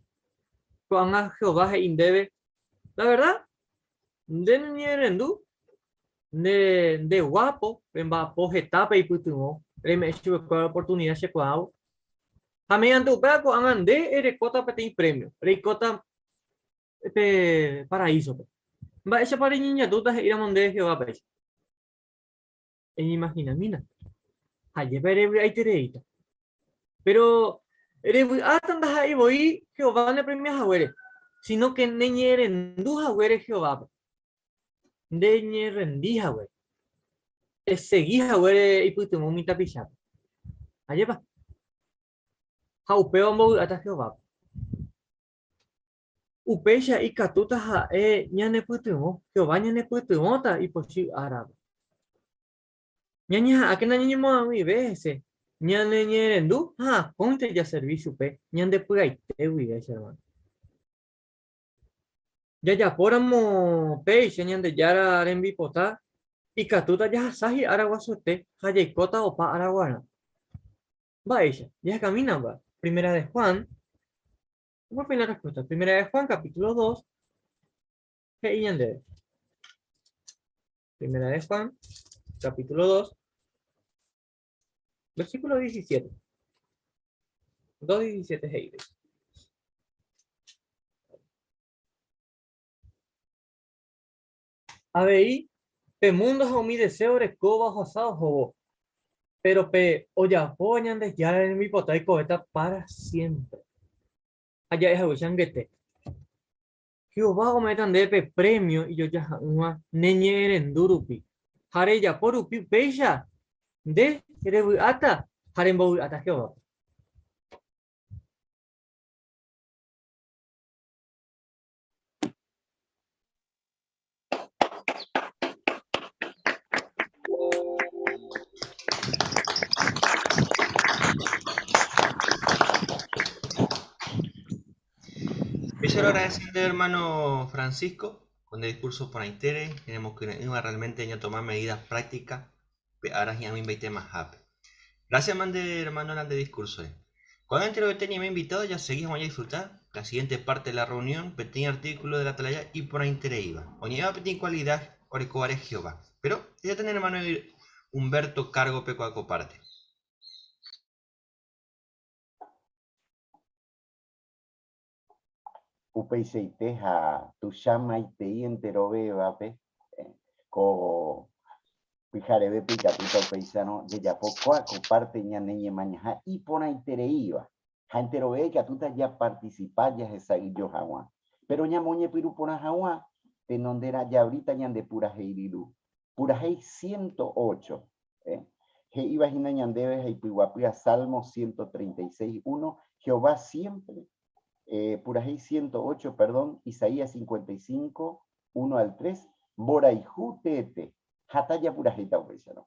Ko'ág̃a Jehová he'i ndéve, La verdad, nde neñe'ẽrendu, nde, nde guápo, remba'apo hetápe eipytyvõ, reme'ẽ chupekuéra oportunida chekuaávo. Ha mediante upéva ko'ág̃a nde erekóta peteĩ premio, reikóta pe paraísope. Mba'éichapa reñeñandúta he'íramo ndéve Jehová péicha? Eñeimahinamína. Ha jepe revy'aitereíta. Péro revy'áta ndaha'éi voi Jehová nepremia haguére, síno ke neñe'ẽrendu haguére Jehovápe. Ndeñe'ẽrendi haguére. Esegi haguére ipytyvõ umi tapichápe. Ajépa? Ha upéva ombovy'áta Jehovápe. Upéicha ikatúta ha'e ñanepytyvõ, Jehová ñanepytyvõta ipochy árape. Ñañeha'ãkena ñañemoag̃uive hese, ñaneñe'ẽrendu ha akóinte jaservi chupe ñande py'aite guive, che hermano. Jajapóramo péicha Ñandejára rembipota, ikatúta jahasa hi'ára guasuete ha jaikóta opa ára guarã. Mba'éicha? Jahekamínapa Primera de Juan ¿Cómo fue la respuesta? Primera de Juan, capítulo 2, he'i ñandéve. Primera de Juan, capítulo 2, versículo 17. 2.17 he'i. Avei, pe mundo ha umi deseo orekóva ohasa ohóvo, péro pe ojapóva Ñandejára rembipota oikovéta pára siémpre. Ha ja'e haguéicha angete, Jehová ome'ẽta ndéve pe prémio ijojaha'ỹva neñe'ẽrendu rupi, ha rejapo rupi upéicha, nde revy'áta ha rembovy'áta Jehovápe. Yo lo agradeciendo hermano Francisco con el discurso por Aitere, tenemos que realmente a tomar medidas prácticas ahora ya me más Gracias, mande hermano, de discurso. Cuando entero que tenía me invitado, ya seguimos a disfrutar la siguiente parte de la reunión, pequeño artículo de la atalaya y por ahí iba. O lleva pequeña cualidad, orecoare Jehová. Pero ya tener hermano Humberto Cargo Peco parte. Upeichaite ha tuicha maitei enterovévape ko pyharevépe ikatúta upéicharõ jajapo kóa ko párte ñane ñemañaha iporãitereíva ha enterove ikatúta japartisipa jahesa'ỹijo hag̃ua. Péro ñamoñepyrũ porã hag̃ua tenonderã javríta ñande purahéi ryru. Purahéi 108, he'íva hína ñandéve ha ipyguapýa Salmo 136, 1, Jehová siempre purahéi 108, perdón, Isaías 55, 1 al 3, mborayhu teete, hatã japurahéita upéicharõ.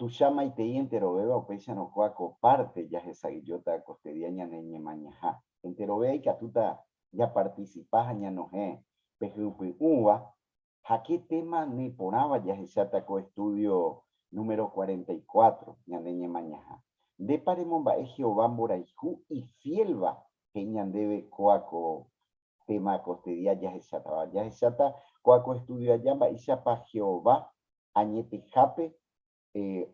Tuicha maitei enterovéva upéicharõ kóa ko párte jahesa'ỹijóta kostedia ñane ñemañaha. Enterovéa ikatúta japartisipa ha ñanohẽ pe hypy'ũva ha ke téma neporãva jahecháta ko estúdio número 44 ñane ñemañaha. Ndépa remomba'e Jehová mborayhu ifiélva he'i ñandéve kóa ko téma kostedia jahechátava? Jahecháta kóa ko estúdio aja mba'éichapa Jehová Añetehápe,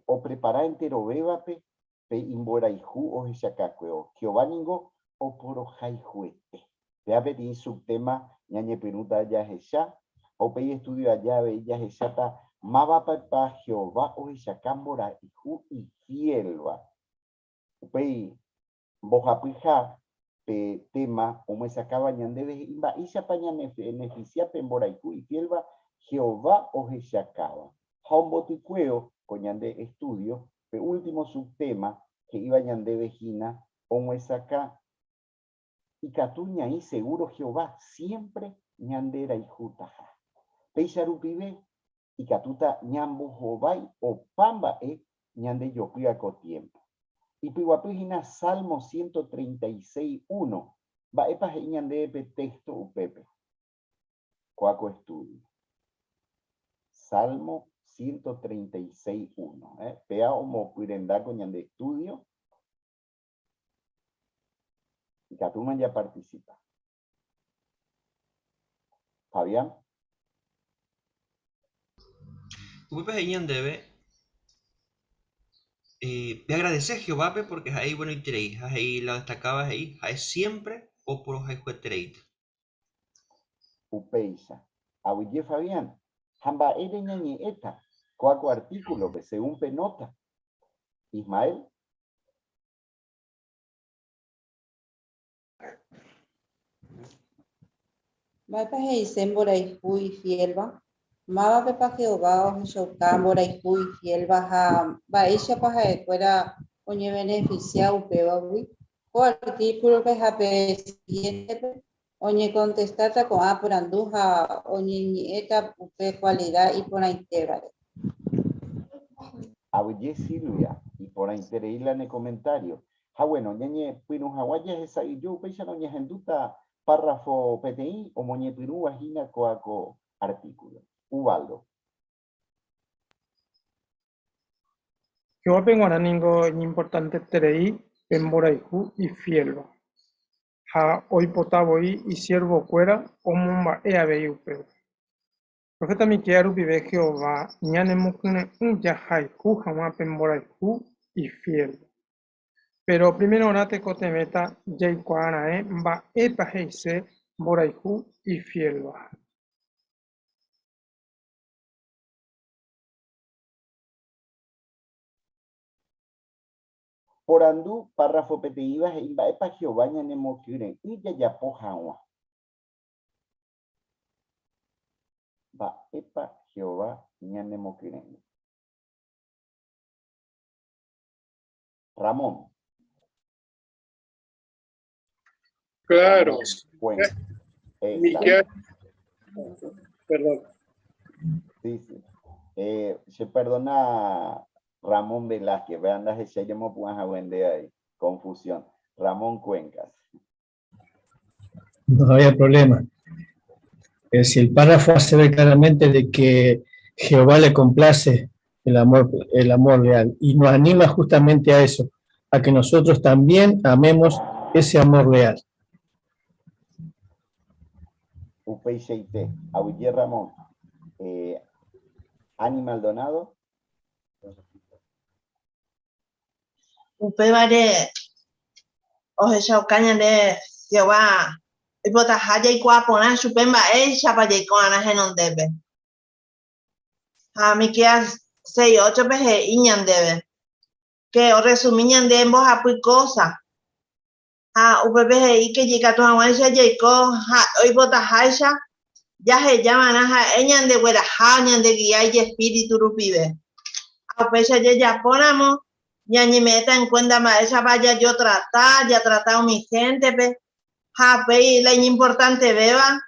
oprepara enterovévape pe imborayhu ohechakakuévo. Jehová ningo oporohayhuete. Péva peteĩ subtema ñañepyrũta jahecha, ha upéi estudio aja avei jahecháta mávapa Jehová ohechaka mborayhu ifiélva. Upéi mbohapyha pe téma omyesakãva ñandéve he'i mba'éichapa ñanevenefisia pe mborayhu ifiélva Jehová ohechakáva. Ha ombotykuéo ko ñande estúdio, pe último subtéma he'íva ñandéve hína omyesakã ikatu ñaĩ segúro Jehová siémpre ñanderayhutaha. Péicha rupive ikatúta ñambohovái opa mba'e ñandejopýva ko tiémpo. Ipyguapy hína Salmo 136, uno. Mba'épa he'i ñandéve pe téxto upépe? Kóa ko estúdio. Salmo 136, uno. Péa omopyrenda ko ñande estúdio. Ikatúma japartisipa. Fabián. Upépe he'i ñandéve, eh, peagradece Jehovápe porque ha'e ibuenoiterei ha he'i la destacaba he'i ha'e siempre oporohayhuetereíta. Upéicha. Aguyje Fabián. Ha mba'ére ñañe'ẽta kóa ko artículo-pe según pe nota. Ismael. Mba'épa he'ise mborayhu ifiélva? Mávapepa Jehová ohechauka mborayhu ifiélva ha mba'éichapa ha'ekuéra oñevenefisia upévagui? Ko artíkulope ha pe sigiéntepe oñekontestáta ko'ã porandu ha oñeñe'ẽta upe kualida iporãitévare. Aguyje Silvia, iporãiterei la ne komentário. Ha bueno, ñañepyrũ hag̃ua jahesa'ỹijo upéicharõ ñahendúta párrafo peteĩ omoñepyrũva hína kóa ko artículo. Ubaldo. Jehovápe g̃uarã ningo iñimportanteterei pe mborayhu ifiélva, ha oipota voi isiervokuéra omomba'e avei upéva. Proféta Miqueas rupive Jehová ñanemokyre'ỹ jahayhu hag̃ua pe mborayhu ifiélva. Péro primerorã tekotevẽta jaikuaa raẽ mba'épa he'ise mborayhu ifiélva. Porandu párrafo peteĩva he'i mba'épa Jehová ñanemokyre'ỹ jajapo hag̃ua. Mba'épa Jehová ñanemokyre'ỹ? Ramón. Claro. Bueno, Miquel. Perdón. Sí, sí. Se perdona Ramón Velázquez, vean la ahí. Confusión. Ramón Cuencas. No había problema. Es decir, el párrafo hace ver claramente de que Jehová le complace el amor leal y nos anima justamente a eso, a que nosotros también amemos ese amor leal. Upeichaite, Aguyje Ramón. Ani Maldonado. Upévare ohechauka ñande Jehová oipotaha jaikuaa porã chupe mba'éichapa jaiko va'erã henondépe. Ha Miqueas 6:8-pe he'i ñandéve ke orresumi ñande mbohapy kósa. Ha upépe he'i ke jaikatu hag̃uáicha jaiko ha'e oipotaháicha, jaheja va'erã ha'e ñandegueraha ñandegia ijespíritu rupive. Ha upéicha jajapóramo, ñañeme'ẽta enkuénta mba'éichapa jajotrata, jatrata umi héntepe, ha upéi la iñimportantevéva,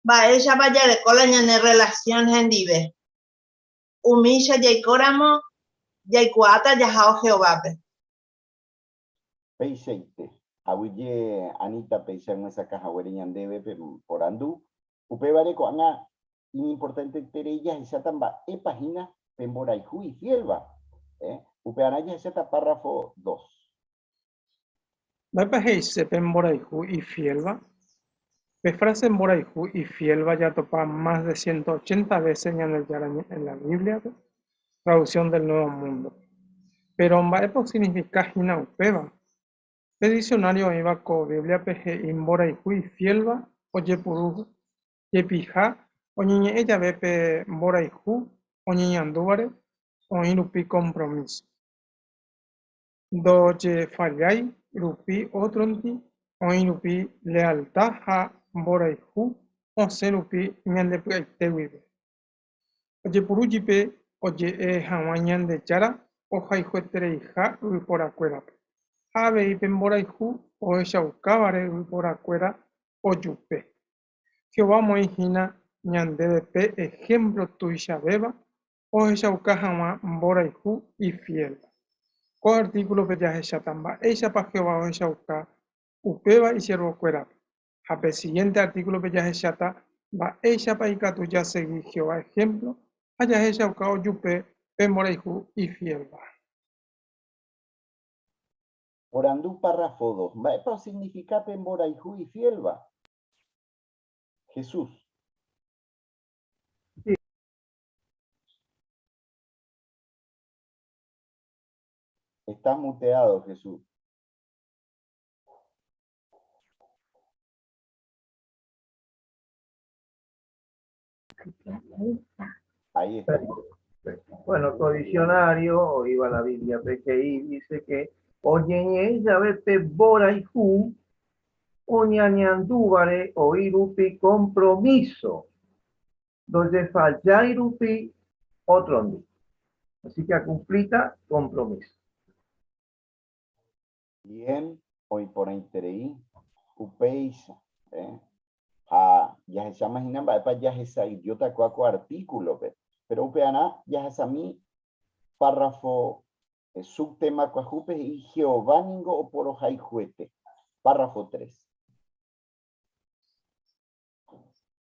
mba'éichapa jareko la ñane rrelasión hendive. Umícha jaikóramo, jaikuaáta jahávo Jehovápe. Peichaite. Aguyje Anita péicha omyesakã haguére ñandéve pe porandu. Upévare ko'ág̃a iñimportanteterei jahecháta mba'épa hína pe mborayhu ifiélva. Upearã jahecháta párrafo dos. Mba'épa he'ise pe mborayhu ifiélva? Pe frase mborayhu ifiélva jatopa mas de 180 vése Ñandejára Ñe'ẽ la Bíbliape, Traducción del Nuevo Mundo-pe. Péro mba'épa osignifika hína upéva? Pe diksionário oĩva ko Bíbliape he'i mborayhu ifiélva ojepuru jepiha oñeñe'ẽ jave pe mborayhu oñeñandúvare oĩ rupi kompromíso. Ndojefallái rupi ótrondi oĩ rupi lealta ha mborayhu osẽ rupi ñande py'aite guive. Ojepuru jepe oje'e hag̃ua Ñandejára ohayhuetereiha yvyporakuérape, ha avei pe mborayhu ohechaukávare yvyporakuéra ojupe. Jehová omoĩ hína ñandéve pe ehémplo tuichavéva ohechauka hag̃ua mborayhu ifiélva. Ko artíkulope jahecháta mba'éichapa Jehová ohechauka upéva isiervokuérape, ha pe sigiénte artíkulope jahecháta mba'éichapa ikatu jasegi Jehová ehémplo ha jahechauka ojupe pe mborayhu ifiélva. Porandu párrafo dos, Mba'épa osignifika pe mborayhu ifiélva? Jesús. Estás muteado, Jesús. Ahí está. Bueno, ko diccionario oĩva la Biblia-pe he'i, dice que oñeñe'ẽ jave pe mborayhu oñañandúvare oĩ rupi compromiso. Ndojefallái rupi ótrondi. Así que akumplíta kompromíso. Bien, oĩ porãiterei upéicha. Eh? Ha jahecháma hína mba'épa jahesa'ỹijóta kóa ko artíkulope. Péro upearã jahasami párrafo eh, subtema kuahúpe he'i Jehová ningo oporohayhuete. Párrafo 3.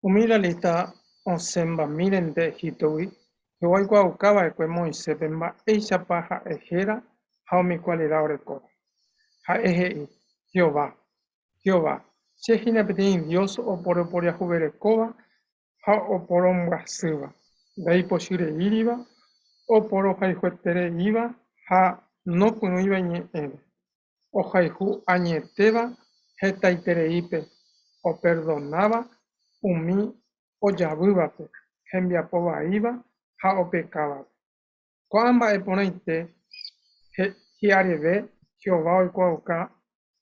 Umi israelita osẽmbamírente Egíptogui, Jehová oikuaauka va'ekue Moiséspe mba'éichapa ha'e héra ha umi kualida orekóva. Ha'e he'i, Jehová, Jehová, che hína peteĩ Dios oporoporiahuverekóva ha oporombyasýva, ndaipochyreíriva, oporohayhuetereíva ha nopyrũiva iñe'ẽre. Ohayhu añetéva hetaitereípe, operdonáva umi ojavývape, hembiapo vaíva ha opekávape. Ko'ã mba'e porãite hi'areve Jehová oikuaauka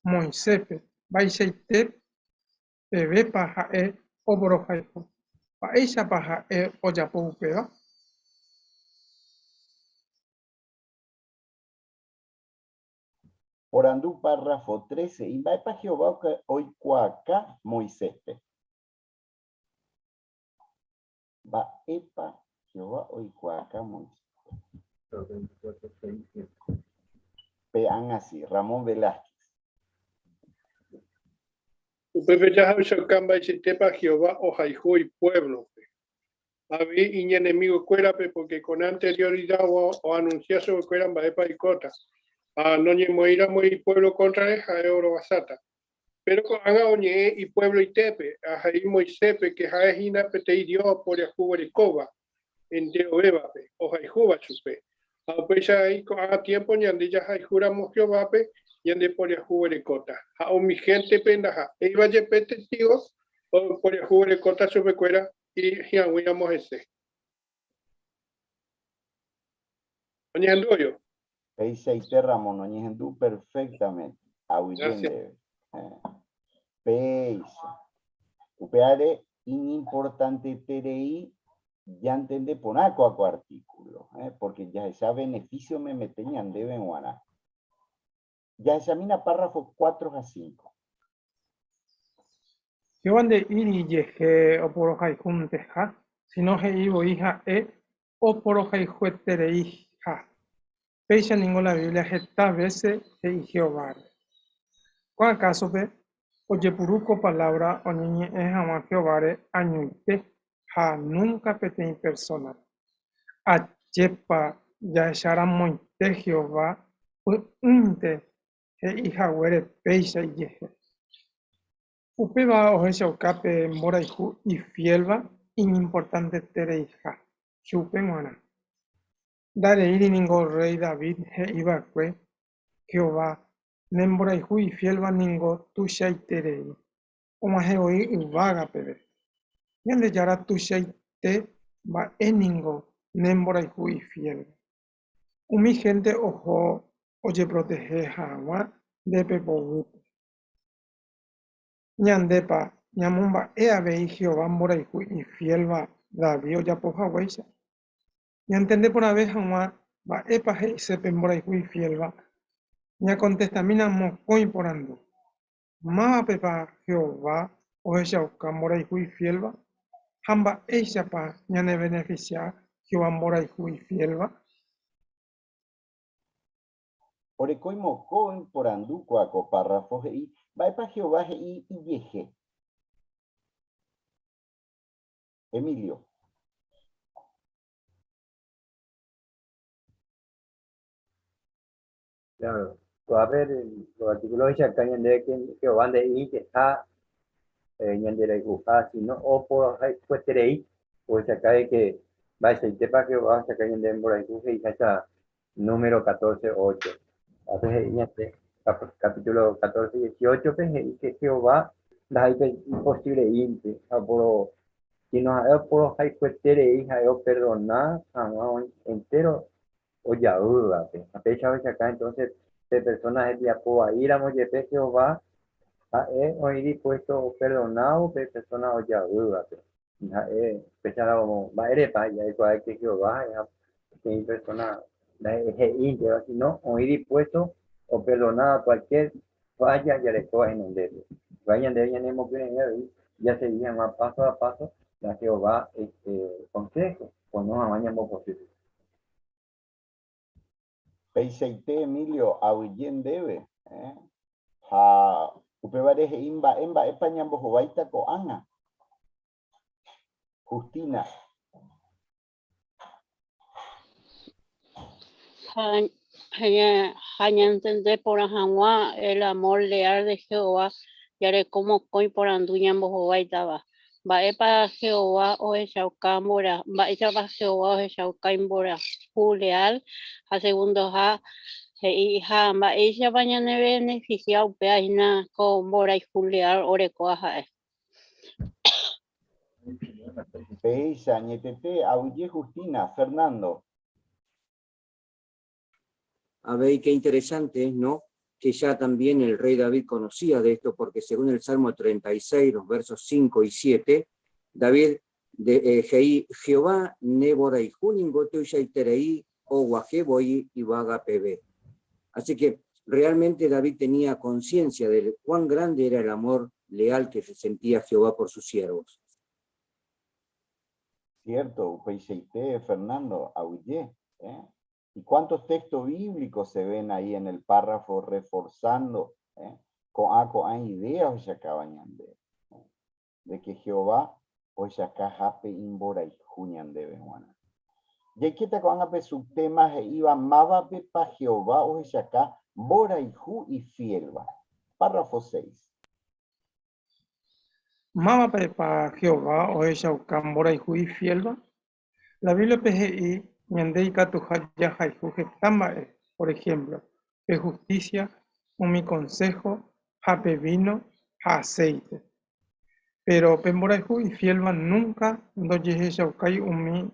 Moiséspe mba'eichaite pevépa ha'e oporohayhu. Mba'éichapa ha'e ojapo upéva? Porandu párrafo 13, Imba'épa Jehová oikuaaka Moiséspe? Mba'épa Jehová oikuaaka Moiséspe? Pe ág̃a si, Ramón Velázquez. Upépe jahechauka mba'eichaitépa Jehová ohayhu ipuévlope. Avei iñenemigokuérape pórke con anterioridad oanunsia chupekuéra mba'épa oikóta. Ha noñemoĩramo ipuévlo kóntrare ha'e orovasáta. Péro ko'ág̃a oñe'ẽ ipuevloitépe, ha he'i Moiséspe ke ha'e hína peteĩ Dios poriahuverekóva enterovévape, ohayhúva chupe. Ha upéicha avei ko'ã tiémpo ñande jahayhúramo Jehovápe ñandeporiahuverekóta. Ha umi héntepe ndaha'éiva jepe Testígo oporiahuverekóta chupekuéra hi'ag̃uíramo hese. Oñehendu oyo. Peichaite Ramón, oñehendu perfectamente. Aguyje ndéve. Péicha. Upévare iñimportanteterei jantende porã ko'ã ko artículo, eh, porque jahecha beneficio memete ñandéve g̃uarã. Jahechamína párrafo 4 ha 5. Jehová nde'íri ijehe oporohayhunteha, síno he'i voi ha'e oporohayhuetereiha. Péicha ningo la Biblia heta vése he'i Jehováre. Ko'ã kásope, ojepuru ko palávra oñeñe'ẽ hag̃ua Jehováre añoite ha núnka peteĩ persónare. Ajépa jahecharamoite Jehová py'ỹinte he'i haguére péicha ijehe. Upéva ohechauka pe mborayhu ifiélva iñimportantetereiha chupe g̃uarã. Ndareíri ningo rréi David he'i va'ekue, Jehová, ne mborayhu ifiélva ningo tuichaiterei, og̃uahẽ voi yvága peve. Ñandejára tuichaite mba'e ningo ne mborayhu ifiélva. Umi hénte oho ojeprotehe hag̃ua nde pepo guýpe. Ñandépa ñamomba'e avei Jehová mborayhu ifiélva David ojapo haguéicha? Ñantende porãve hag̃ua mba'épa he'ise pe mborayhu ifiélva, ñakontestamína mokõi porandu, Mávapepa Jehová ohechauka mborayhu ifiélva? Ha mba'éichapa ñanevenefisia Jehová mborayhu ifiélva? Orekói mokõi porandu kóa ko párrafo he'i mba'épa Jehová he'i ijehe. Emilio. Claro, ko'ápe ko artículo ohechauka ñandéve que Jehová nde'ínteha ñanderayhuha, sino oporohayhueterei. Ohechauka de que mba'eichaitépa Jehová ohechauka ñandéve mborayhu he'iháicha número 14, 8. Ápe he'i ñande capítulo 14, 18-pe he'i que Jehová ndaha'éi pe imposible'ínte ha oporo sino ha'e oporohayhueterei ha'e operdona hag̃ua entéro ojaývape. Ha péicha ohechauka entonces pe persona hembiapo vaíramo jepe Jehová ha'e oĩ dispuesto operdonávo pe persona ojaývape. Ha'e upéicharamo mba'érepa ja'ekuaa ke Jehová ha'eha peteĩ persona he'ínteva, sino oĩ dispuesto operdona cualquier falla jarekóva henondépe. Upéva ñandéve ñanemokyre'ỹ avei jasegi hag̃ua paso a paso la Jehová este consejo pono hag̃ua ñambopochy. Peichaite Emilio, aguyje ndéve, eh? Ha upévare he'i mba'e mba'épa ñambohováita ko'ág̃a. Justina. Ha ñantende porã hag̃ua el amor leal de Jehová jareko mokõi porandu ñambohováitava. Mba'épa Jehová ohechauka mba'éichapa Jehová ohechauka imborayhu leal ha segundoha he'i ha mba'éichapa ñanevenefisia upéva hína ko mborayhu leal orekóva ha'e. Péicha añetete, aguyje Justina, Fernando. Avei qué interesante es, ¿no? Que ya también el rey David conocía de esto, porque según el Salmo 36, los versos 5 y 7, David de eh, Jehová ne mborayhu ningo tuichaiterei oguahẽ voi yvága peve. Así que realmente David tenía conciencia de cuán grande era el amor leal que sentía Jehová por sus siervos. Cierto, upeichaite, Fernando, aguyje. ¿eh? ¿Y cuántos textos bíblicos se ven ahí en el párrafo reforzando eh? ko'ã ko'ã idea ohechakáva ñande? De que Jehová ohechaka hápe imborayhu ñandéve g̃uarã. Jaikéta ko'ág̃a pe subtema he'íva mávapepa Jehová ohechaka mborayhu ifiélva. Párrafo 6. Mávapepa Jehová ohechauka mborayhu ifiélva? La Bíbliape he'i ñande ikatuha jahayhu heta mba'e, por ehémplo, pe hustísia, umi konsého ha pe víno ha aséite. Péro pe mborayhu ifiélva núnka ndojehechaukái umi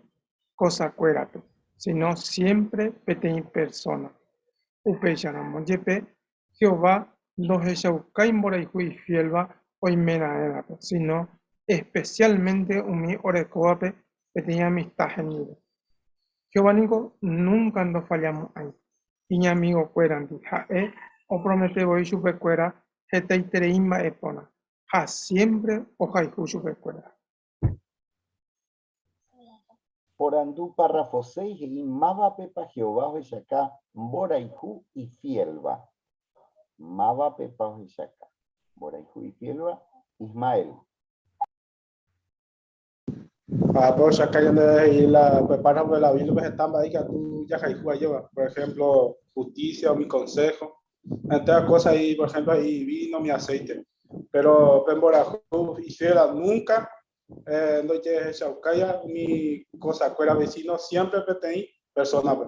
kosakuérape, síno siémpre peteĩ persóna. Upéicharamo jepe, Jehová ndohechaukái mborayhu ifiélva oimeraẽvape, síno espesiálmente umi orekóvape peteĩ amista hendive. Jehová ningo núnka ndofallamo'ãi iñamigokuérandi, ha'e opromete voi chupekuéra hetaiterei mba'e porã ha siémpre ohayhu chupekuéra. Porandu párrafo 6 he'i mávapepa Jehová ohechaka mborayhu ifiélva. Mávapepa ohechaka mborayhu ifiélva? Ismael. Ha pe ohechaka ñande he'i la pe párrafo de la Biblia-pe heta mba'e ikatu jahayhu ajéva. Por ejemplo, justicia, umi consejo. Entéra cosa he'i, por ejemplo, he'i vino, umi aceite. Pero pe mborayhu ifiélva nunca eh, ndojehechaukáiva umi kosakuéra vecino siempre peteĩ persónape.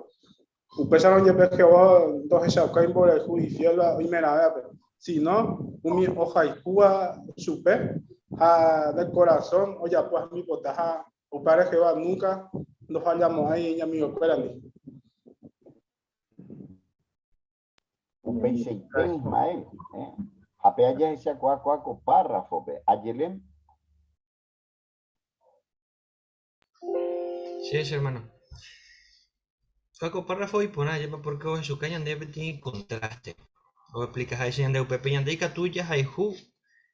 Upéicharõ jepe Jehová ndohechaukái mborayhu ifiélva oimeraẽvape, sino umi ohayhúva chupe ha de korasõ ojapo hembipota ha upévare Jehová núnka ndofallamo'ãi iñamigokuérandi. Upeichaite Ismael, eh? Ha pe ajahechakuaa kua ko párrafope. Ayelén. Sí, sí, hermano. Kua ko párrafo iporã ajépa porque ohechuka ñandéve peteĩ contraste. Oexplikaháicha ñande upépe ñande ikatu jahayhu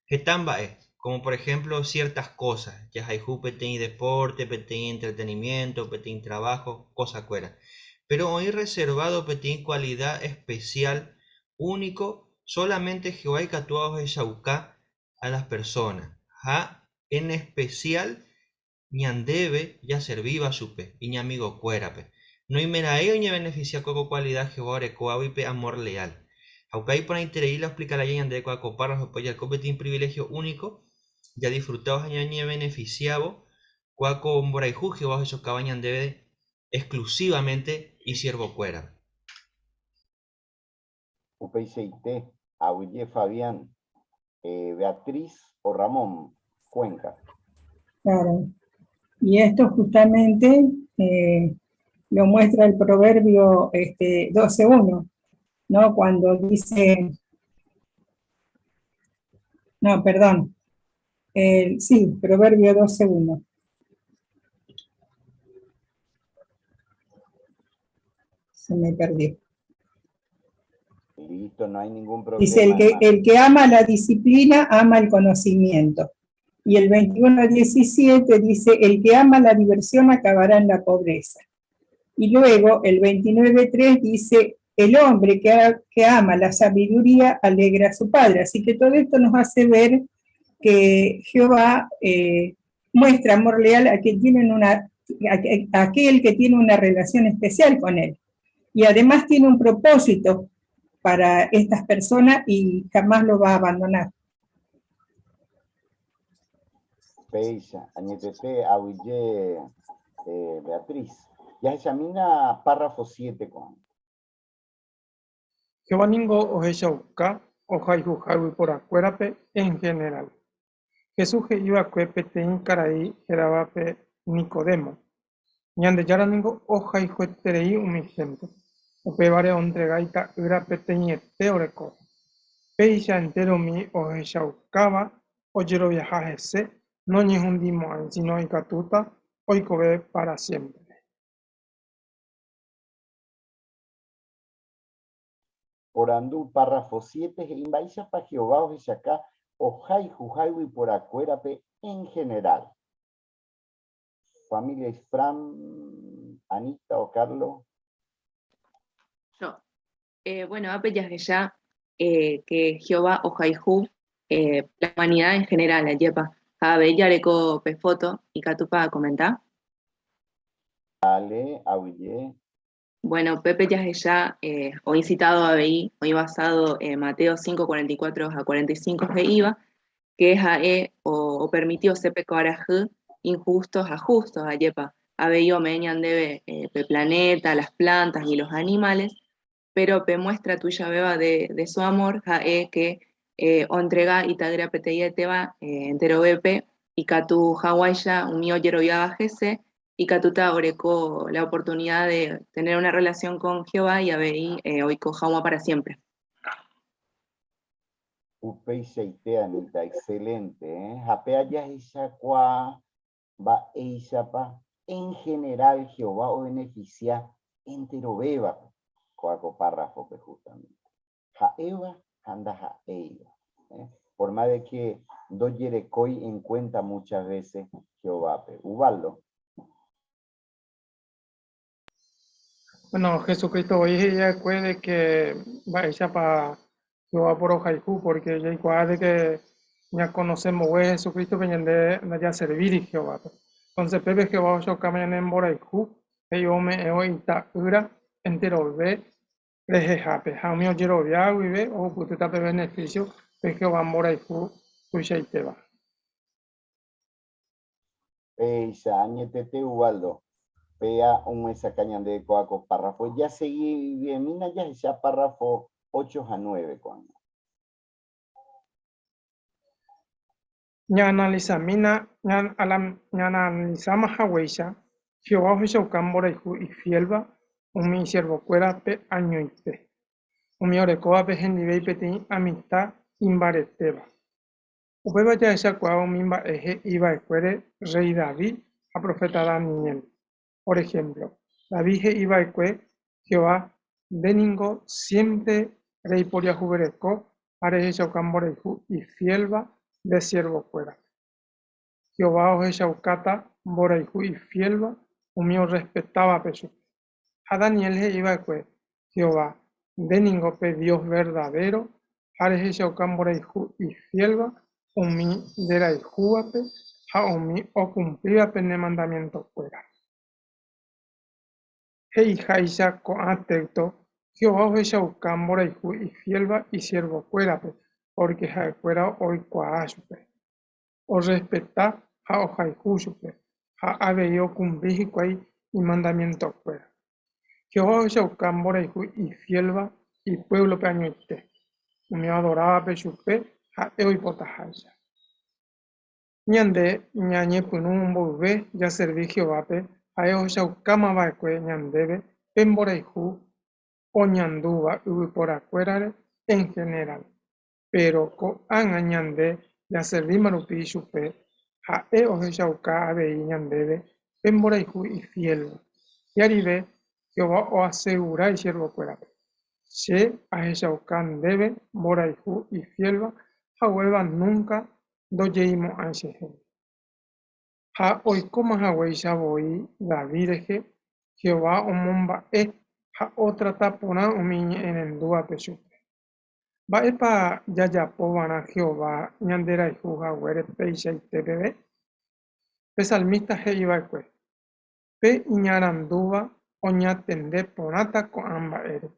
heta mba'e, como por ejemplo ciertas cosas, jahayhu peteĩ deporte, peteĩ entretenimiento, peteĩ trabajo, cosa-kuéra. Pero oĩ reservado peteĩ cualidad especial, único, solamente Jehová ikatúva ohechauka a las personas, ha en especial ñandéve jaservíva chupe, iñamigokuérape. Noimera'éi oñebeneficia ko ko cualidad Jehová orekóvagui pe amor leal. Ha upéva iporãiterei la oexplica lája ñandéve kóva ko párrafo pe ojareko peteĩ privilegio único jadisfrutávo ha ñañebeneficiávo kóva ko mborayhu Jehová ohechokáva ñandéve exclusivamente isiervokuérape. Upeichaite, aguyje Fabián, Beatriz o Ramón, Cuenca. Claro. Y esto justamente eh, lo muestra el proverbio este, 12.1, ¿no? Cuando dice, no, perdón, el, sí, proverbio 12.1. Se me perdió. Listo, no hay ningún problema. Dice, el que, el que ama la disciplina, ama el conocimiento. Y el 21.17 dice, el que ama la diversión acabará en la pobreza. Y luego el 29.3 dice, el hombre que, que ama la sabiduría alegra a su padre. Así que todo esto nos hace ver que Jehová eh, muestra amor leal a, quien tiene una, a aquel que tiene una relación especial con él. Y además tiene un propósito para estas personas y jamás lo va a abandonar. Péicha, añetete, aguyje, eh, Beatriz. Jahechamína párrafo 7 ko'ág̃a. Jehová ningo ohechauka ohayhuha yvyporakuérape en general. Jesús he'i va'ekue peteĩ karai héravape Nicodemo, Ñandejára ningo ohayhueterei umi hénte, upévare ontrega ita'ýra peteĩete orekóva. Péicha entéro umi ohechaukáva ojeroviaha hese noñehundimo'ãi síno ikatúta oikove pára siémpre. Porandu, Párrafo siete he'i mba'éichapa Jehová ohechaka ohayhuha yvyporakuérape en general. Familia Isfrán, Anita o Carlos. Yo. Eh, bueno, ápe jahecha eh, que Jehová ohayhu eh, la humanidad en general, ajépa. Ha avei jareko pe foto ikatúpa akomenta. Dale, aguyje. Bueno, pépe jahecha eh, oĩ citado avei, oĩ basado eh, Mateo 5, 44 ha 45 he'íva, que ha'e opermiti osẽ pe kuarahy injustos ha justos, ajépa, avei ome'ẽ ñandéve eh, pe planeta, las plantas y los animales, pero pe muestra tuichavéva de, de su amor ha'e que eh, ontrega ita'ýra peteĩetéva eh, enterovépe ikatu haguãicha umi ojeroviáva hese ikatúta oreko la oportunidad de tener una relación con Jehová y avei eh, oiko haguã para siempre. Upeichaite, Anita, excelente, eh? Ha pe ajahechakuaa mba'éichapa en general Jehová obeneficia enterovévape, kóva ko párrafope justamente. Ha'éva ha ndaha'éiva. Eh? Por más de que ndojerekói en cuenta muchas veces Jehovápe. Ubaldo. Bueno, Jesucristo voi he'i va'ekue de que mba'éichapa Jehová oporohayhu, porque jaikuaa de que ñakonose mbogue Jesucrístope ñande ndajaservíri Jehovápe. Entonces pépe Jehová ohechaukáma ñane mborayhu, he'i ome'ẽvo ita'ýra enterove rehehápe, ha umi ojerovia guive ohupytýta pe beneficio pe Jehová mborayhu tuichaitéva. Péicha añetete Ubaldo, péa omyesakã ñandéve kóva ko párrafo. Jaseguiviemína jahecha párrafo ocho ha nueve ko'ág̃a. Ñaanalisamína ñaanalisáma haguéicha, Jehová ohechauka mborayhu ifiélva umi isiervokuérape añoite, umi orekóvape hendive peteĩ amista imbaretéva. Upéva jahechakuaa umi mba'e he'i va'ekuére rréi David ha proféta Daniel. Por ehémplo, David he'i va'ekue, Jehová, nde ningo siémpre reiporiahuvereko ha rehechauka mborayhu ifiélva nde siervokuérape. Jehová ohechaukáta mborayhu ifiélva umi orrespetávape chupe. Ha Daniel he'i va'ekue, Jehová, nde ningo pe Dios verdadéro ha rehechauka mborayhu ifiélva umi nderayhúvape ha umi okumplívape ne mandamientokuéra. He'iháicha ko'ã téxto, Jehová ohechauka mborayhu ifiélva isiervokuérape pórke ha'ekuéra oikuaa chupe, orrespeta ha ohayhu chupe, ha avei okumpli hikuái imandamientokuéra. Jehová ohechauka mborayhu ifiélva ipuévlope añoite, umi oadorávape chupe ha'e oipotaháicha. Ñande ñañepyrũ mboyve jaservi Jehovápe, ha'e ohechaukáma va'ekue ñandéve pe mborayhu oñandúva yvyporakuérare en generál. Péro ko'ág̃a ñande jaservíma rupi ichupe, ha'e ohechauka avei ñandéve pe mborayhu ifiélva. Hi'arive, Jehová oasegura isiervokuérape, Che ahechauka ndéve mborayhu ifiélva ha upéva núnka ndojeimo'ãi chehegui. Ha oikóma haguéicha voi David rehe, Jehová omomba'e ha otrata porã umi iñe'ẽrendúvape chupe. Mba'épa jajapo va'erã Jehová ñanderayhu haguére peichaite peve? Pe salmísta he'i va'ekue, Pe iñarandúva oñatende porãta ko'ã mba'ére.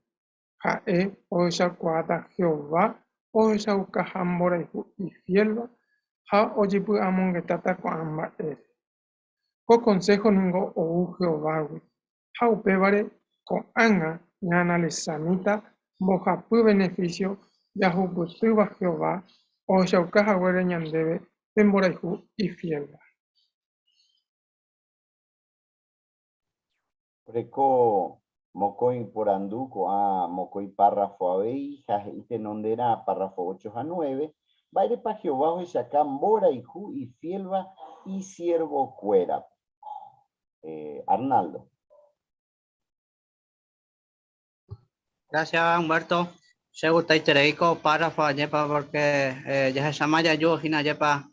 Ha'e ohechakuaáta Jehová ohechaukaha mborayhu ifiélva ha ojepy'amongetáta ko'ã mba'ére. Ko konsého ningo ou Jehovágui, Ha upévare ko'ág̃a ñaanalisamíta mbohapy venefísio jahupytýva Jehová ohechauka haguére ñandéve pe mborayhu ifiélva. Oreko mokõi porandu ko'ã mokõi párrafo avei ha he'i tenonderã párrafo ocho ha nueve, Mba'érepa Jehová ohechaka mborayhu ifiélva isiervokuérape? Arnaldo. Gracias, Humberto. Che gustaiterei ko párrafo ajépa porque jahecháma jaju hína ajépa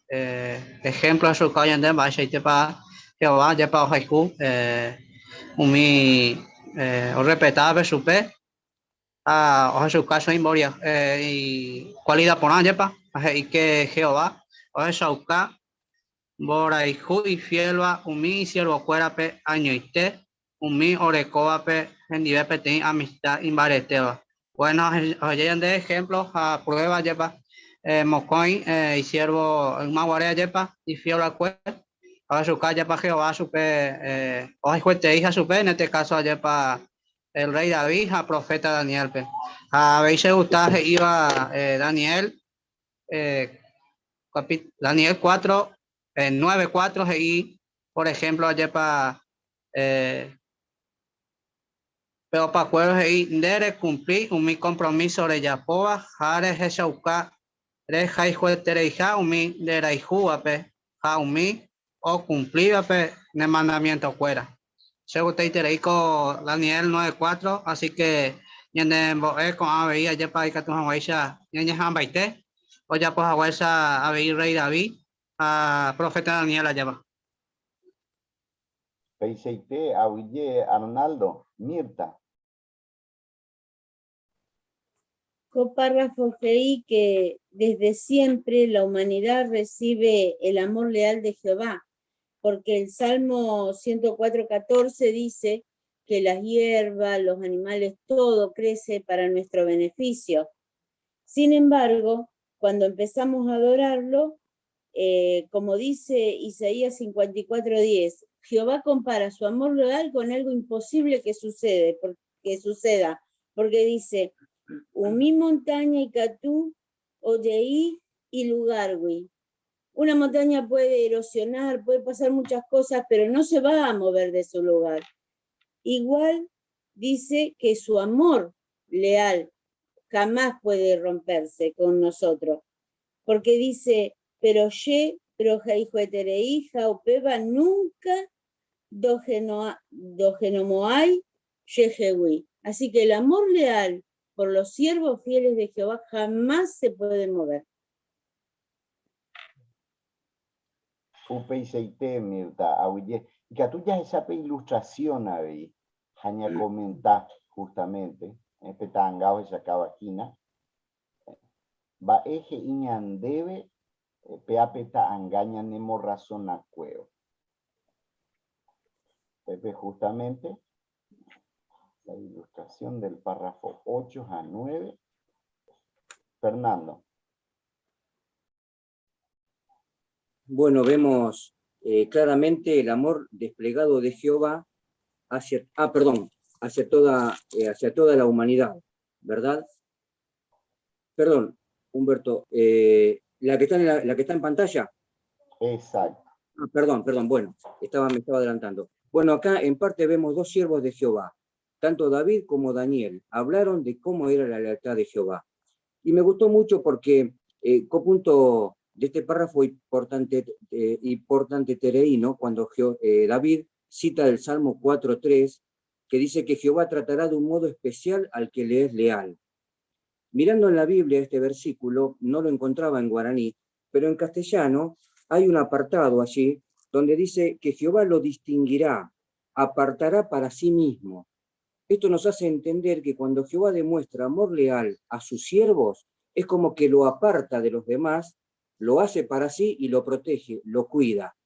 ejemplo ohechauka ñande mba'eichaitépa Jehová ajépa ohayhu umi orrespetávape chupe ha ohechauka chupe ikualida porã ajépa ha he'i ke Jehová ohechauka Mborayhu ifiélva umi isiervokuérape añoite, umi orekóvape hendive peteĩ amista imbaretéva. Bueno, oheja ñande ehémplo ha prueba ajépa, mokõi isiérvo yma guare ajépa ifiel va'ekue, ohechuka ajépa Jehová chupe ohayhueteíha chupe, en este caso ajépa el rey David ha profeta Daniélpe. Ha avei chegusta he'íva Daniel Daniel 4, 9, 4 he'i, por ejemplo, ajépa pe opakuévo he'i nde rekumpli umi kompromíso rejapóva ha rehechauka rehayhuetereiha umi nderayhúvape ha umi okumplívape ne mandamientokuéra. Che gustaiterei ko Daniel 9, 4, así que ñanembo'e ko'ã avei ajépa ikatu hag̃uáicha ñañeha'ãmbaite ojapo haguéicha avei rréi David ha proféta Daniel ajépa. Peichaite aguyje Arnaldo, Mirta. Ko párrafo he'i que desde siempre la humanidad recibe el amor leal de Jehová, porque el Salmo 104.14 dice que las hierbas, los animales, todo crece para nuestro beneficio. Sin embargo, cuando empezamos a adorarlo, como dice Isaías 54.10, Jehová compara su amor leal con algo imposible que sucede, que suceda, porque dice, Umi montaña ikatu ojei ilugárgui. Una montaña puede erosionar, puede pasar muchas cosas, pero no se va a mover de su lugar. Igual dice que su amor leal jamás puede romperse con nosotros, porque dice, pero che rohayhueterei ha upéva nunca ndojenomo'ãi chehegui. Así que el amor leal por los siervos fieles de Jehová jamás se puede mover. Upeichaite, Mirta, aguyje. Ikatu jahecha pe ilustración avei ha ñakomenta justamente pe ta'anga ohechakáva hína. Mba'e he'i ñandéve péa pe ta'anga ñanemorrazonakuévo. Pepe justamente la ilustración del párrafo 8 a 9. Fernando. Bueno, vemos claramente el amor desplegado de Jehová hacia, ah, perdón, hacia toda la humanidad, ¿verdad? Perdón, Humberto, la que está en pantalla. Exacto. Ah, perdón, perdón, bueno, me estaba adelantando. Bueno, acá en parte vemos dos siervos de Jehová, tanto David como Daniel, hablaron de cómo era la lealtad de Jehová. Y me gustó mucho porque co punto de este párrafo importante tereí, ¿no? Cuando David cita el Salmo 4.3, que dice que Jehová tratará de un modo especial al que le es leal. Mirando en la Biblia este versículo, no lo encontraba en guaraní, pero en castellano hay un apartado allí donde dice que Jehová lo distinguirá, apartará para sí mismo. Esto nos hace entender que cuando Jehová demuestra amor leal a sus siervos, es como que lo aparta de los demás, lo hace para sí y lo protege, lo cuida.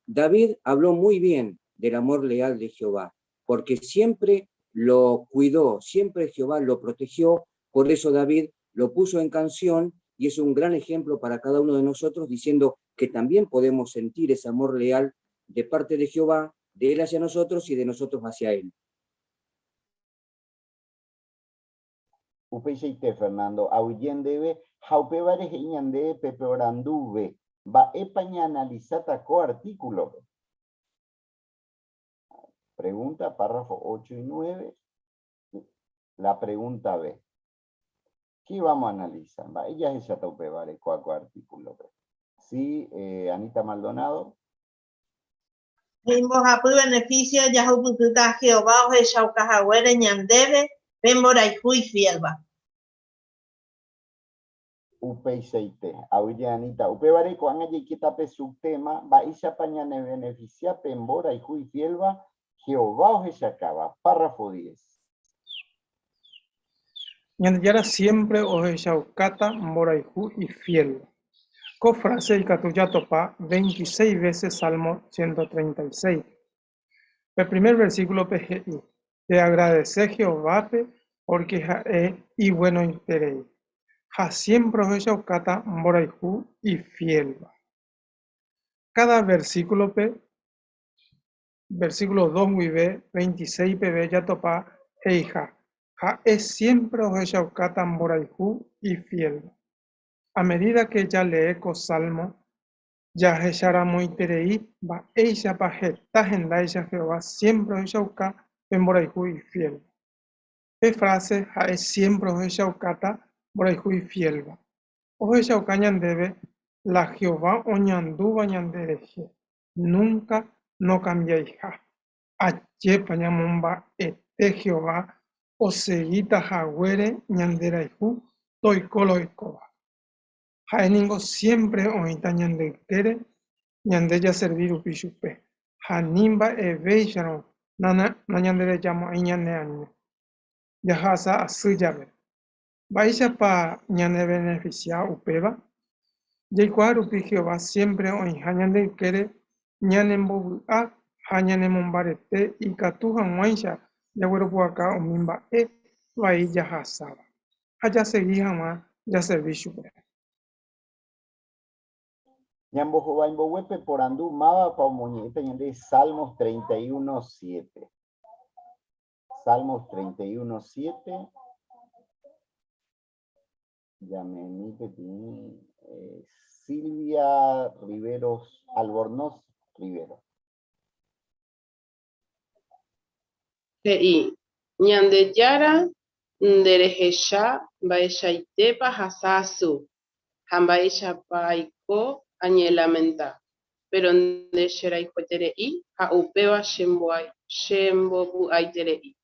David habló muy bien del amor leal de Jehová, porque siempre lo cuidó, siempre Jehová lo protegió, por eso David lo puso en canción y es un gran ejemplo para cada uno de nosotros, diciendo que también podemos sentir ese amor leal de parte de Jehová, de él hacia nosotros y de nosotros hacia él. Upeichaite, Fernando, aguyje ndéve, ha upévare he'i ñandéve pe porandu Mba'épa ñaanalizáta ko artículo. Pregunta, párrafo 8 y 9. La pregunta B. ¿Qué vamos a analizar? Mba'e jahecháta upévare ko artículo. Sí, Anita Maldonado. Mbohapy beneficio jahupytýta Jehová ohechaukahaguére ñandéve pe mborayhu ifielva. Upeichaite. Aguyje Anita. Upévare ko'ág̃a jaikéta pe subtema mba'éichapa ñanebeneficia pe mborayhu ifielva Jehová ohechakáva. Párrafo 10. Ñandejára siempre ohechaukáta mborayhu ifielva. Ko frase ikatu jatopa 26 veces Salmo 136. El primer versículo he'i, te agradece Jehovápe porque ha'e ibuenoiterei. Ha siempre ohechaukáta mborayhu ifielva. Cada versículo pe, versículo 2 guive, 26 peve jatopa he'iha. Ha'e siempre ohechaukáta mborayhu ifielva. A medida que ya lee ko salmo, jahecharamoiterei mba'éichapa heta hendáicha Jehová siempre ohechauka pe mborayhu ifielva. Pe frase ha'e siempre ohechaukáta mborayhu ifielva. Ohechauka ñandéve la Jehová oñandúva ñanderehe. Nunca no cambiaiha. Ajépa ñamomba'ete Jehová osegíta haguére ñanderayhu toiko lo oikóva. Ha'éningo siempre oĩta ñande ykére ñande jaservi rupi chupe. Ha ni mba'evéicharõ nañanderejamo'ãi ñaneaño. Jahasa asy jave. Mba'éichapa ñanevenefisia upéva? Jaikuaa rupi Jehová siémpre oĩha ñande ykére ñanembovy'a ha ñanemombarete ikatu hag̃uáicha jagueropu'aka umi mba'e vai jahasáva ha jasegi hag̃ua jaservi chupe. Ñambohovái mboguépe porandu mávapa omoñe'ẽta ñande Salmos 31, 7. Salmos 31, 7. Yame'ẽmi peteĩ Silvia Riveros Albornoz Rivero. He'i, Ñandejára nde rehecha mba'eichaitépa ahasa asy ha mba'éichapa aiko añelamenta, péro nde cherayhueterei ha upéva chembovy'aiterei.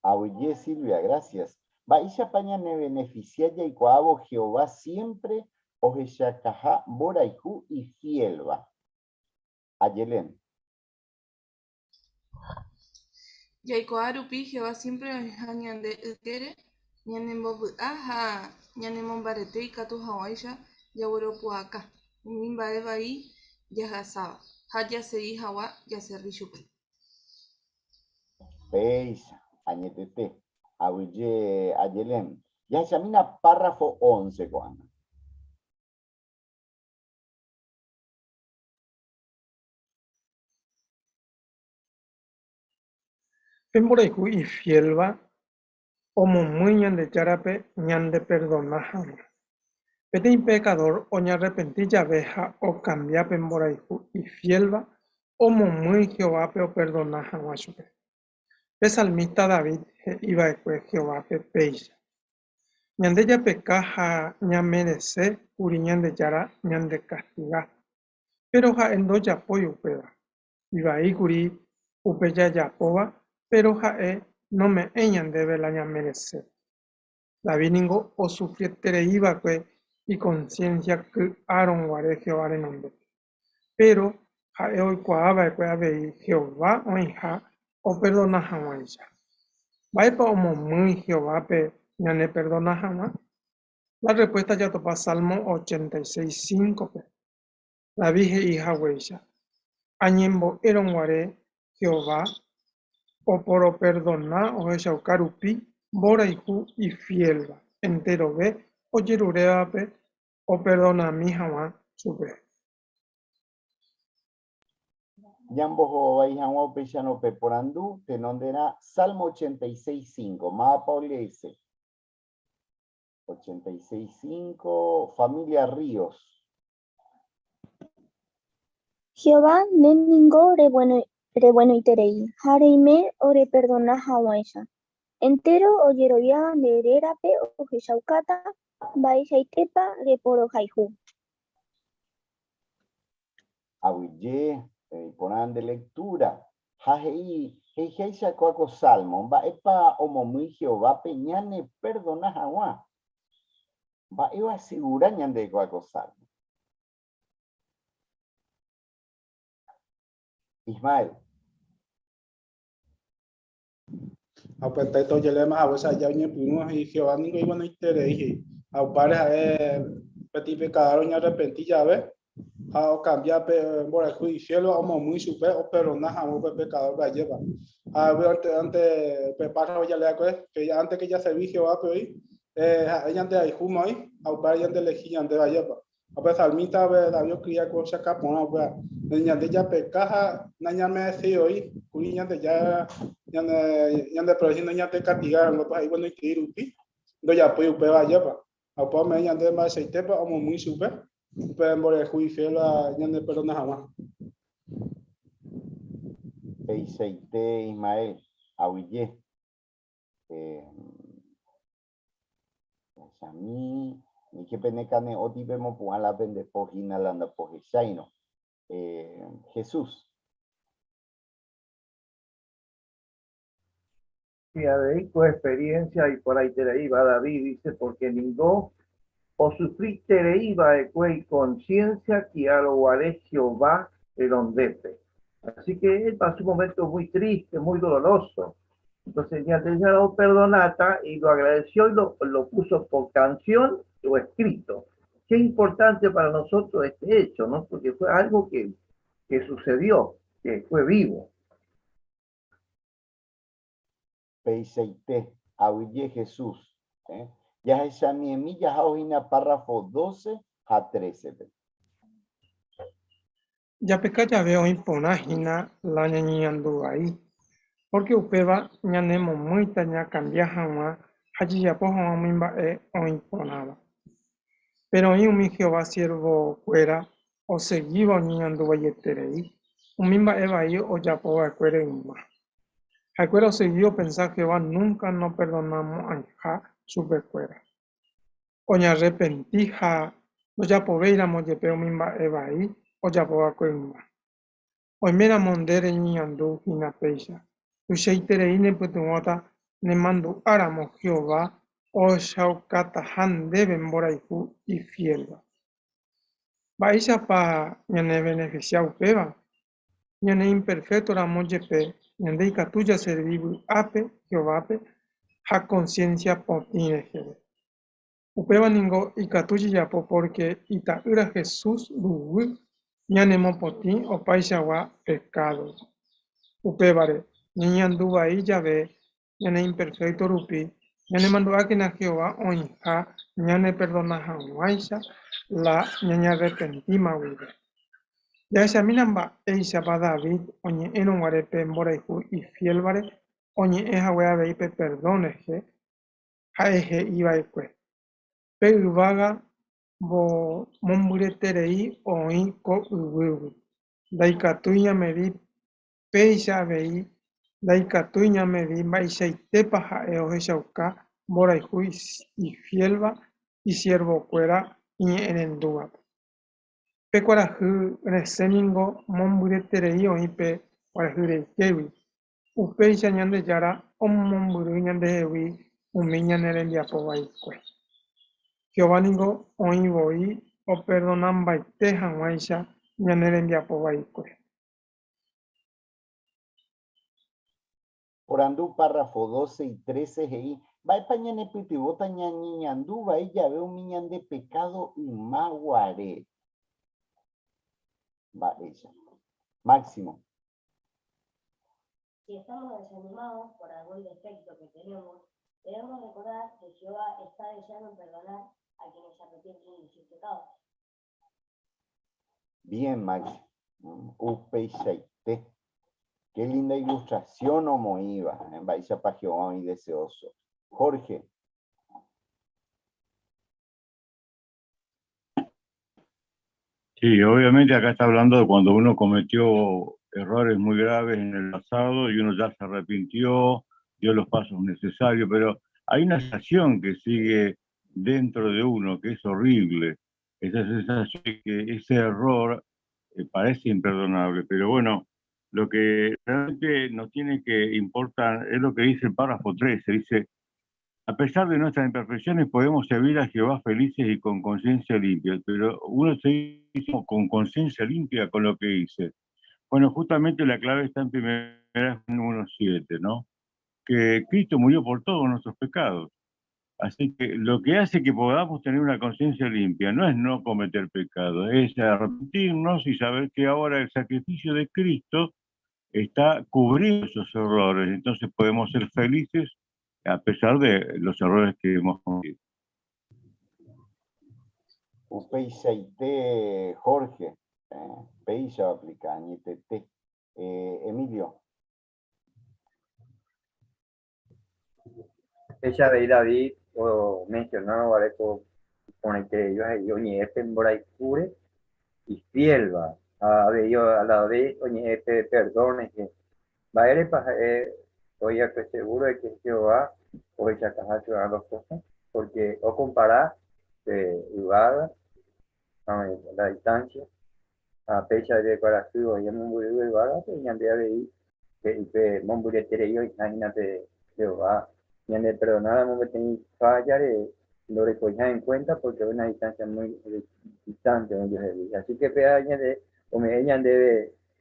Aguyje Silvia, gracias. Mba'éichapa ñanevenefisia jaikuaávo Jehová siémpre ohechakaha mborayhu ifiélva? Ayelén. Jaikuaa rupi Jehová siémpre oĩha ñande ykére, ñanembovy'a ha ñanemombarete ikatu hag̃uáicha jagueropu'aka umi mba'e vai jahasáva ha jasegi hag̃ua jaservi chupe. Péicha, añetete. Aguyje, Ayelén. Jahechamína párrafo once ko'ág̃a. Pe mborayhu ifiélva omomýi Ñandejárape ñandeperdona hag̃ua. Peteĩ pekadór oñarrepenti jave ha okambia pe mborayhu ifiélva omomýi Jehovápe operdona hag̃ua chupe. Pe salmísta David he'i va'ekue Jehovápe péicha, Ñande japeka ha ñamerese kuri Ñandejára ñandekastiga. Péro ha'e ndojapói upéva. Ivai kuri upe jajapóva, péro ha'e nome'ẽi ñandéve la ñamerese. David ningo osufrieterei va'ekue ikonsiénsia ky'árõ guare Jehová renondépe. Péro ha'e oikuaa va'ekue avei Jehová oĩha operdona hag̃uáicha. Mba'épa omomýi Jehovápe ñaneperdona hag̃ua? La rrespuésta jatopa Salmo 86, 5-pe. David he'i haguéicha, Añembo'érõ guare Jehová oporoperdona ohechauka rupi mborayhu ifiélva enterove ojerurévape operdonami hag̃ua chupe. Ñambohovái hag̃ua upéicharõ pe porandu tenonderã Salmo 86, 5. Mávapa oleese? 86, 5. Familia Ríos. Jehová, nde ningo rebuenoiterei ha reime oreperdona hag̃uáicha. Entéro ojeroviáva nde rérape ohechaukáta mba'eichaitépa reporohayhu. Aguyje, iporã nde lectura. Ha he'i he'iháicha kóa ko salmo, mba'épa omomýi Jehovápe ñaneperdona hag̃ua? Mba'e oasegura ñande kóa ko salmo? Ismael. Ha upe texto ojeléma haguéicha aja oñepyrũ he'i Jehová ningo iguenoiterei he'i. Ha upáre ha'e peteĩ pekador oñearrepenti jave ha okambia pe mborayhu ifiélva omomýi chupe operdona hag̃ua upe pekadórpe ajépa. Ha ante, ante pe párrafo jaleakue, que ante que jaservi Jehovápe oĩ, ha'e ñandeayhúma oĩ ha upévare ñandeelehi ñandéve ajépa. Ha pe salmista pe David oskrivi ko chaka porã upéva, ñande japeka ha nañamereséi voi kuri Ñandejára ñane ñande prójimo ñande kastiga rangue pues ha'e iguenoiterei rupi ndojapói upéva ajépa. Ha upéva ome'ẽ ñande mba'eichaitépa omomýi chupe upe mborayhu ifiélva ñaneperdona hag̃ua. Peichaite Ismael, aguyje. Eh, Jahechami, níke pene kane'õti pemopu'ã la pende po hína la ndapohecháirõ. Eh, Jesús. Si avei ko experiencia iporãitereíva David dice porque ningo osufriterei va'ekue iconciencia ki'árõ guare Jehová renondépe. Así que él pasó un momento muy triste, muy doloroso. Entonces Ñandejára operdonata y lo agradeció y lo, lo puso por canción o escrito. Qué importante para nosotros este hecho, ¿no? Porque fue algo que, que sucedió, que fue vivo. Peiseite, Aguille Jesús. Eh? Jahechamiemi jaha párrafo 12 a 13. Japeka jave oĩ porã hína la ñañeñandu vai, pórke upéva ñanemomýita ñakambia hag̃ua ha jajapo hag̃ua umi mba'e oĩ porãva. Péro oĩ umi Jehová siervokuéra osegíva oñeñandu vaieterei umi mba'e vai ojapo va'ekuére yma. Ha'ekuéra osegi opensa Jehová núnka noperdonamo'ãiha chupekuéra. Oñarrepenti ha ndojapovéiramo jepe umi mba'e vai ojapo va'ekue yma. Oiméramo nde reñeñandu hína péicha, tuichaiterei nepytyvõta nemandu'áramo Jehová ohechaukataha ndéve mborayhu ifiélva. Mba'éichapa ñanevenefisia upéva? Ñane imperféktoramo jepe, ñande ikatu jaservi vy'ápe Jehovápe ha konsiénsia potĩ reheve. Upéva ningo ikatu jajapo pórke Ita'ýra Jesús ruguy ñanemopotĩ opaichagua pekádogui. Upévare, ñañandu vai jave ñane imperfékto rupi, ñanemandu'ákena Jehová oĩha ñaneperdona hag̃uáicha la ñañarrepentíma guive. Jahechamína mba'éichapa David oñe'ẽrõ guare pe mborayhu ifiélvare oñe'ẽ hague avei pe perdón rehe ha'e he'i va'ekue, Pe yvága mombyreterei oĩ ko yvýgui, ndaikatúi ñamedi Péicha avei ndaikatúi ñamedi mba'eichaitépa ha'e ohechauka mborayhu ifiélva isiervokuéra iñe'ẽrendúvape. Pe kuarahy resẽ ningo mombyryeterei oĩ pe kuarahy reikégui, upéicha Ñandejára omomombyry ñandehegui umi ñane rembiapo vaikue. Jehová ningo oĩ voi operdonambaite hag̃uáicha ñane rembiapo vaikue. Porandu párrafo 12 y 13 he'i, Mba'épa ñanepytyvõta ñañeñandu vai jave umi ñande pekádo yma guare? Mba'éicha. Máximo. Si estamos desanimados por algún defecto que tenemos, debemos recordar que Jehová está deseando perdonar a quienes se arrepienten de sus pecados. Bien, Max. Upeichaite. Qué linda ilustración omoĩva. Mba'éichapa Jehová oĩ deseoso. Jorge. Sí, obviamente acá está hablando de cuando uno cometió errores muy graves en el pasado y uno ya se arrepintió, dio los pasos necesarios, pero hay una sensación que sigue dentro de uno que es horrible, esa sensación de que ese error eh, parece imperdonable, pero bueno, lo que realmente nos tiene que importar es lo que dice el párrafo 13, dice, a pesar de nuestras imperfecciones podemos servir a Jehová felices y con conciencia limpia, pero uno se dice con conciencia limpia con lo que dice. Bueno, justamente la clave está en primera 1.7, ¿no? Que Cristo murió por todos nuestros pecados. Así que lo que hace que podamos tener una conciencia limpia no es no cometer pecado, es arrepentirnos y saber que ahora el sacrificio de Cristo está cubriendo esos errores. Entonces podemos ser felices a pesar de los errores que hemos cometido. Upeichaite, Jorge. Eh, péicha oaplika añetete. Eh, Emilio. Péicha avei David omensionárõ guare ko iporãitereíva he'i oñe'ẽ pe mborayhúre ifiélva ha avei a la vez oñe'ẽ pe perdón rehe. Mba'érepa ha'e oĩ va'ekue seguro de que Jehová ohechakaha chupe dos cosas? Porque okompara pe yvága la distancia Ha péicha jekuarahy oĩ mombyryve yvágape, ñande avei he'i pe mombyryeterei oĩha hína pe Jehová ñaneperdonáramo peteĩ fállare ndorekoiha en cuenta porque oĩ una distancia muy distante oĩ ojuehegui. Así que péva ñande ome'ẽ ñandéve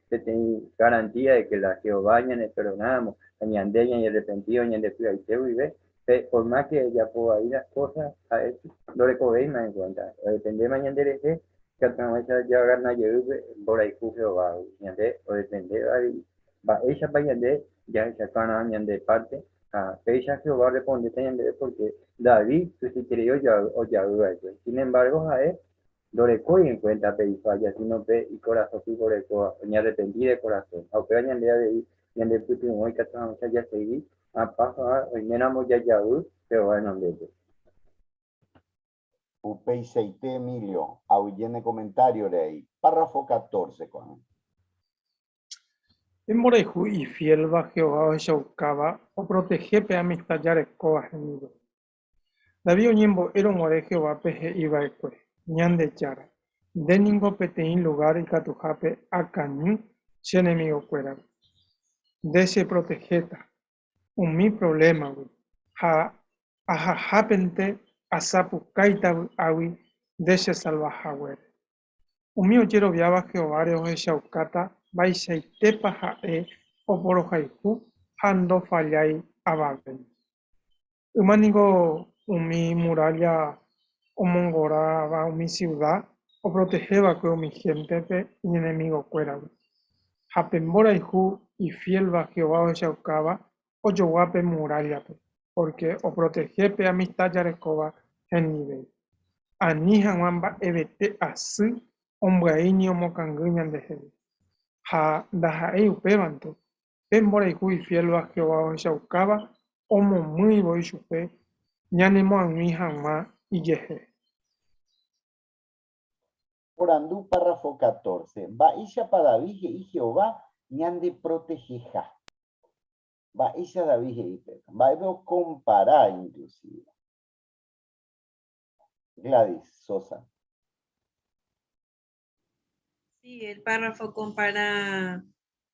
peteĩ garantía de que la Jehová ñaneperdonáramo ha ñande ñañarrepentido ñande py'aite guive, pe por más que jajapo vai las cosas, ha'e ndorekovéima en cuenta, odependéma ñanderehe ikatu hag̃uáicha jagana jey pe mborayhu Jehovágui. Ñande odepende avei mba'éichapa ñande jahechakuaarã ñande parte ha péicha Jehová orrespondéta ñandéve porque David tuichaiterei ojavy va'ekue. Sin embargo ha'e ndorekói en cuenta pe ifalla, sino pe ikorasõpy orekóva, oñearrepenti de corazón. Ha upéva ñande avei ñandepytyvõ ikatu hag̃uáicha jasegi apa ha oiméramo jajavy Jehová renondépe. Upeichaite Emilio, aguyje ne comentario rei. Párrafo 14 ko'ág̃a. Pe mborayhu ifiélva Jehová ohechaukáva oprotehe pe amista jarekóva hendive. David oñembo'érõ guare Jehovápe he'i va'ekue, Ñandejára, nde ningo peteĩ lugár ikatuhápe akañy che enemigokuéragui. Nde cheprotehéta umi provlémagui ha ahahápente asapukáita vy'águi nde chesalva haguére. Umi ojeroviáva Jehováre ohechaukáta mba'eichaitépa ha'e oporohayhu ha ndofallái avavéndi. Yma ningo umi murálla omongoráva umi siuda oprotehe va'ekue umi héntepe iñenemigokuéragui. Ha pe mborayhu ifiélva Jehová ohechaukáva ojogua pe murállape, pórke oprotehe pe amista jarekóva hendive. Ani hag̃ua mba'evete asy ombyai ni omokangy ñandehegui. Ha ndaha'éi upévante, Pe mborayhu ifiélva Jehová ohechaukáva omomýi voi chupe ñanemoag̃ui hag̃ua ijehe. Porandu párrafo 14, Mba'éichapa David he'i Jehová ñandeproteheha? Mba'éicha David he'i péva? Mba'épe okompara inclusive? Gladys Sosa. Sí, el párrafo compara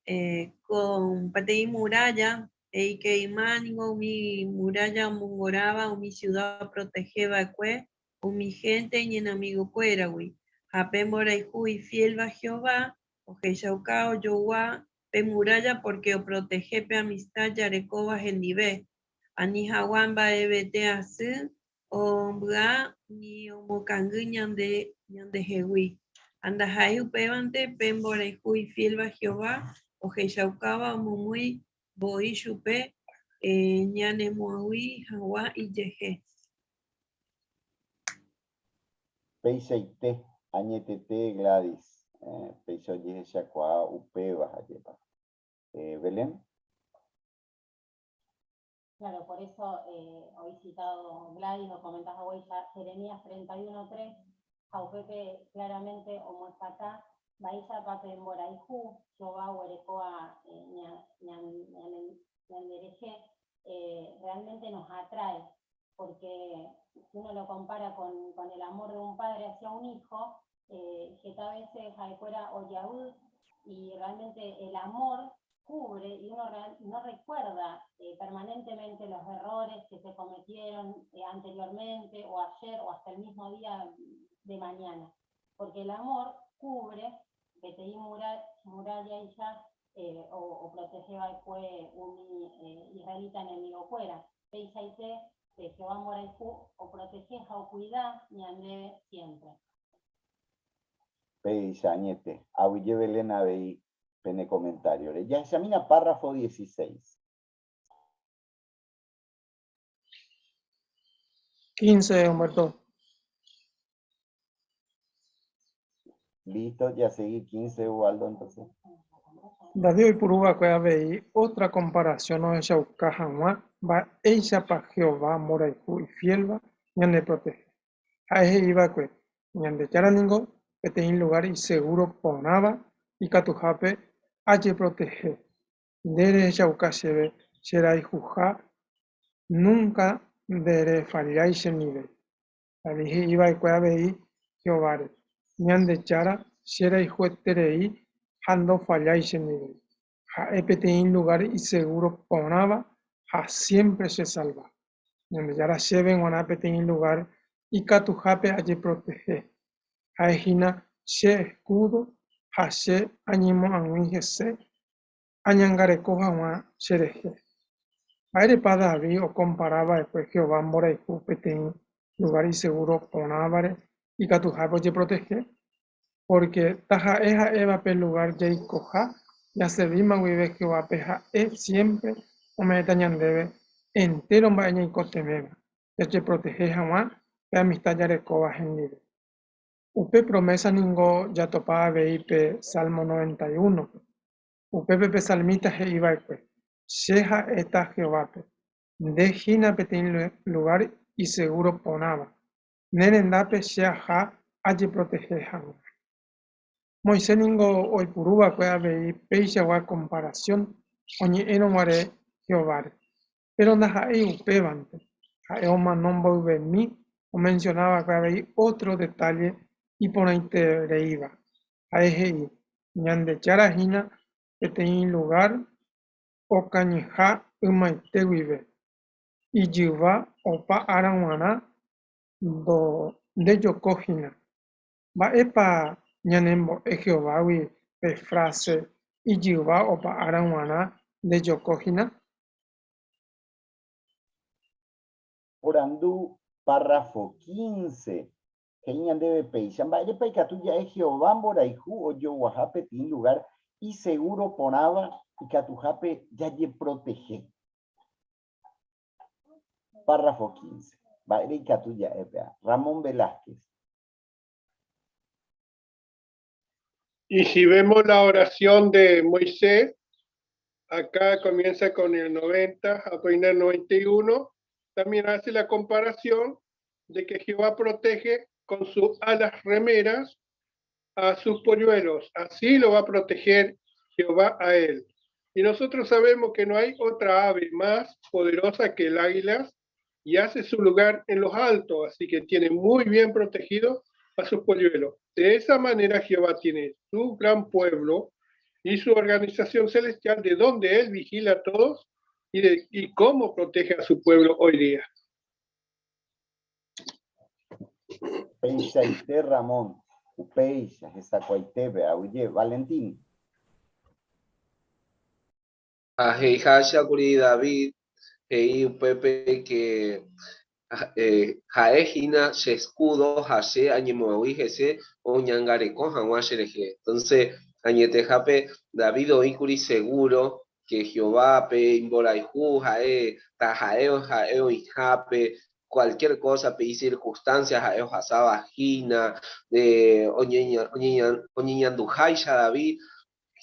eh, con peteĩ muralla, he'i yma ningo umi muralla omongoráva umi ciudad oprotehe va'ekue umi hénte iñenemigokuéragui. Ha pe mborayhu ifiélva Jehová ohechauka ojogua pe muralla pórke oprotehe pe amista jarekóva hendive, ani hag̃ua mba'evete asy Omby'a ni omokangy ñande ñandehegui. Ha ndaha'éi upévante pe mborayhu ifiélva Jehová ohechaukáva omomýi voi chupe ñanemoag̃ui hag̃ua ijehe. Peichaite, añetete Gladys, péicha ojehechakuaa upéva, ajépa. Belén. Claro, por eso eh, hoy citado Gladys o comentás ya Jeremías 31.3, ha claramente omohesakã mba'éichapa pe mborayhu Jehová oguerekóva eh, ñanderehe eh, realmente nos atrae, porque si uno lo compara con, con el amor de un padre hacia un hijo, eh, heta veces ha'ekuéra ojavy y realmente el amor cubre y uno real, no recuerda eh, permanentemente los errores que se cometieron eh, anteriormente o ayer o hasta el mismo día de mañana. Porque el amor cubre, peteĩ muralla eh, o, o protege va'ekue umi eh, israelita enemigokuéra. Peichaite pe Jehová mborayhu oprotehe ha ocuida ñandéve siempre. Péicha añete. Aguyje Belén avei pene komentáriore. Jahechamína párrafo 16. 15, Humberto. Listo, ya seguí 15, Ubaldo, entonces. David oipuru va'ekue avei ótra komparasión ohechauka hag̃ua mba'éichapa Jehová mborayhu ifiélva ñandeprotehe. Ha'e he'i va'ekue, Ñandejára ningo peteĩ lugár isegúro porãva ikatuhápe ajeprotehe. Nde rehechauka chéve che rayhuha, núnka nderefallái chendive. David he'i va'ekue avei Jehováre, Ñandejára che rayhueterei ha ndofallái chendive. Ha'e peteĩ lugár isegúro porãva ha siémpre chesalva. Ñandejára chéve g̃uarã peteĩ lugár ikatuhápe ajeprotehe. Ha'e hína che eskúdo Ha che añemoag̃ui hese añangareko hag̃ua cherehe. Mba'érepa David okompara va'ekue Jehová mborayhu peteĩ lugár isegúro porãvare ikatuhápe ojeprotehe? Pórke taha'e ha'éva pe lugár jaikoha, jaservíma guive Jehovápe ha'e siémpre ome'ẽta ñandéve entéro mba'e ñaikotevẽva jajeprotehe hag̃ua pe amista jarekóva hendive. Upe promésa ningo jatopa avei pe Salmo 91-pe. Upépe pe salmísta he'i va'ekue, Che ha'éta Jehovápe, nde hína peteĩ lugár isegúro porãva, ne rendápe che aha ajeprotehe hag̃ua. Moisés ningo oipuru va'ekue avei peichagua komparasión oñe'ẽrõ guare Jehováre. Péro ndaha'éi upévante, ha'e omano mboyvemi omensiona va'ekue avei ótro detálle iporãitereíva. Ha'e he'i, Ñandejára hína peteĩ lugár okañyha ymaite guive, ijyva opa ára g̃uarã ndejoko hína. Mba'épa ñanembo'e Jehovágui pe fráse ijyva opa ára g̃uarã ndejoko hína? Porandu párrafo 15, he'i ñandéve péicha, Mba'érepa ikatu ja'e Jehová mborayhu ojoguaha peteĩ lugár isegúro porãva ikatuhápe jajeprotehe? Párrafo 15. Mba'ére ikatu ja'e péva? Ramón Velázquez. Y si vemos la oración de Moisés, acá comienza con el 90, a el 91, también hace la comparación de que Jehová protege con sus alas remeras a sus polluelos. Así lo va a proteger Jehová a él. Y nosotros sabemos que no hay otra ave más poderosa que el águila y hace su lugar en los altos, así que tiene muy bien protegido a sus polluelos. De esa manera Jehová tiene su gran pueblo y su organización celestial de donde él vigila a todos y, de, y cómo protege a su pueblo hoy día. Upeichaite Ramón, upéicha, hesakuaitépe, aguyje. Valentín. Ha he'iháicha kuri David, he'i upépe ke ha'e hína che eskúdo ha che añemoag̃ui hese oñangareko hag̃ua cherehe. Entonce, añetehápe David oĩkuri segúro ke Jehová pe imborayhu ha'e taha'e ha'e oĩhápe, cualquier cosa pe icircunstancia ha'e ohasáva hína, oñeñanduháicha David,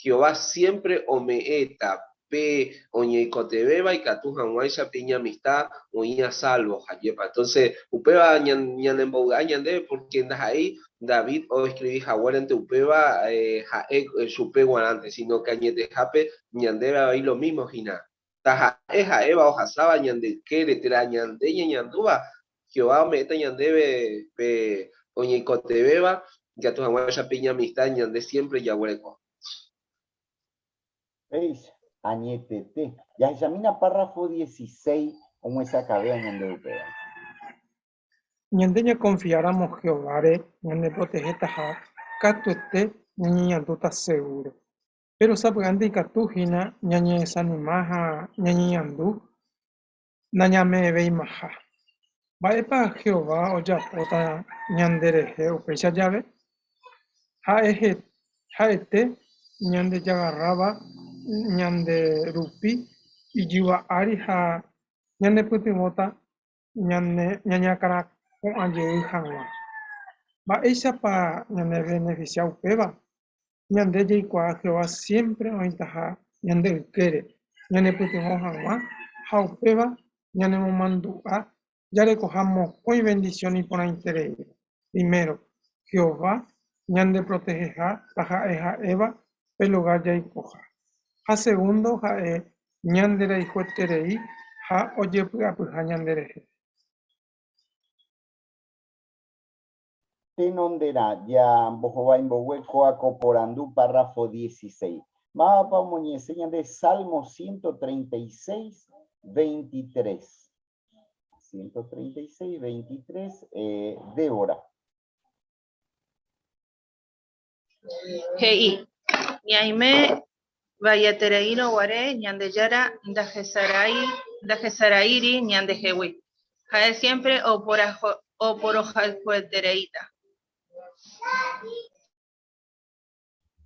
Jehová siémpre ome'ẽta pe oñeikotevẽva ikatu hag̃uáicha pe iñamista oĩ a sálvo. Ajépa? Entónse, upéva ñanembovy'a ñandéve pórke ndaha'éi David oeskrivi haguérente upéva ha'e chupe g̃uarãnte, síno ke añetehápe ñandéve avei lo mísmo hína. Taha'e ha'éva ohasáva ñande ykére térã ñande ñañandúva, Jehová ome'ẽta ñandéve pe oñeikotevẽva ikatu hag̃uáicha pe iñamista ñande siémpre jaguereko. Péicha, añetete. Jahechamína párrafo 16 omyesakãvéva ñande upéva. Ñande ñakonfiáramo Jehováre ñandeprotehetaha, katuete ñañeñandúta segúro. Péro sapy'ánte ikatu hína ñañedesanima ha ñañeñandu nañame'ẽveimaha. Mba'épa Jehová ojapóta ñanderehe upéicha jave? Ha'e ha'ete ñandejagarráva ñande rupi ijyva ári ha ñanepytyvõta ñañakãrapu'ã jey hag̃ua. Mba'éichapa ñanevenefisia upéva? Ñande jaikuaa Jehová siémpre oĩtaha ñande ykére ñanepytyvõ hag̃ua ha upéva ñanemomandu'a jarekoha mokõi vendisión iporãitereíva. Primero, Jehová ñandeproteheha taha'e ha'éva pe lugár jaikoha. Ha segundo, ha'e ñanderayhueterei ha ojepy'apyha ñanderehe. Tenonderã, jambohovái mbogue kóa ko porandu párrafo 16. Mávapa omoñe'ẽse ñande Salmo 136, 23? 136, 23, Débora. He'i, Ñaime vaietereírõ guare Ñandejára ndahesaraíri ñandehegui. Ha'e siémpre oporohayhuetereíta.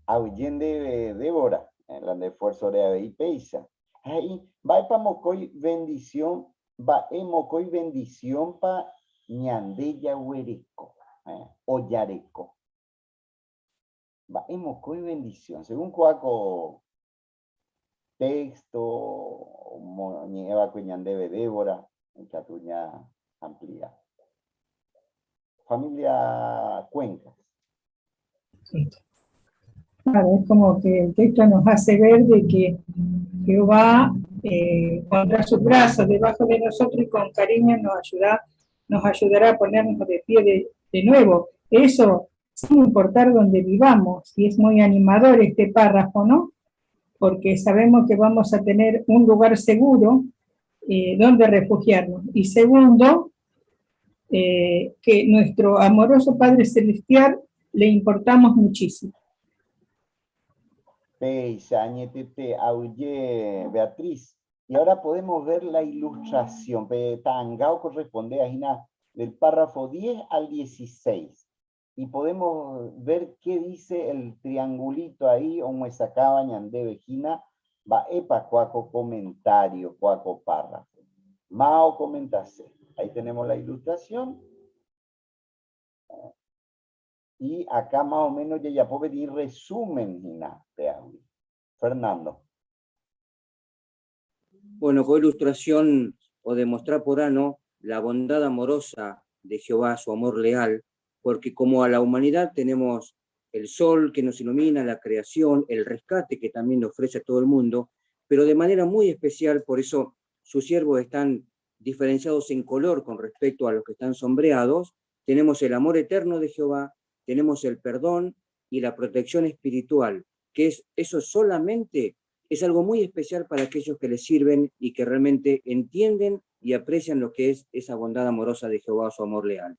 Aguyje ndéve Débora, la nde esfuérzore avei péicha. Ha he'i, Mba'épa mokõi vendisión, mba'e mokõi vendisiónpa ñande jaguereko, ojareko. Mba'e mokõi bendición. Según kóa ko texto omoñe'ẽva'ekue ñandéve Débora, ikatu ña amplia. Familia Cuencas. Claro, es como que el texto nos hace ver de que Jehová eh, pondrá sus brazos debajo de nosotros y con cariño nos ayuda, nos ayudará a ponernos de pie de, de nuevo. Eso sin importar dónde vivamos, y es muy animador este párrafo, ¿no? Porque sabemos que vamos a tener un lugar seguro eh, donde refugiarnos. Y segundo, eh, que nuestro amoroso Padre Celestial le importamos muchísimo. Péicha, añetete, aguyje, Beatriz. Y ahora podemos ver la ilustración. Pe ta'anga okorresponde hína del párrafo 10 al 16. Y podemos ver qué dice el triangulito ahí, omyesakãva ñandéve hína, mba'épa kóa ko comentario, kóa ko párrafo. Máva okomentase. Ahí tenemos la ilustración. Y acá más o menos jajapo peteĩ resumen hína péagui. Fernando. Bueno, ko ilustración odemostra porã, ¿no?, la bondad amorosa de Jehová, su amor leal, porque como a la humanidad tenemos el sol que nos ilumina, la creación, el rescate que también le ofrece a todo el mundo, pero de manera muy especial, por eso sus siervos están diferenciados en color con respecto a los que están sombreados, tenemos el amor eterno de Jehová, tenemos el perdón y la protección espiritual, que es eso solamente es algo muy especial para aquellos que le sirven y que realmente entienden y aprecian lo que es esa bondad amorosa de Jehová, su amor leal.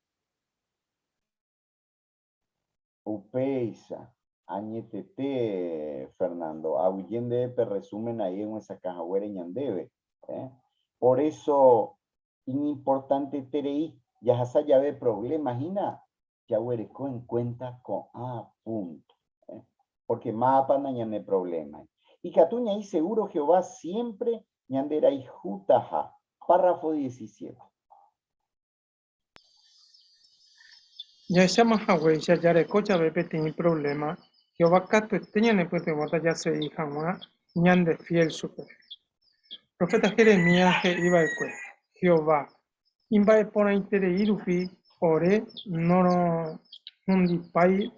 Upéicha, añetete, Fernando, aguyje ndéve pe resumen ahí omyesakã haguére ñandéve. Eh? Por eso iñimportanteterei jahasa jave problema hína jaguereko en cuenta ko'ã punto. Eh? Porque mávapa nañaneprovlémai. Ikatu ñaĩ seguro Jehová siempre ñanderayhutaha. Párrafo 17. Jahecháma haguéicha jareko jave peteĩ provléma, Jehová katuete ñanepytyvõta jasegi hag̃ua ñandefiél chupe. Proféta Jeremías he'i va'ekue, Jehová, imba'eporãiterei rupi ore norohundipái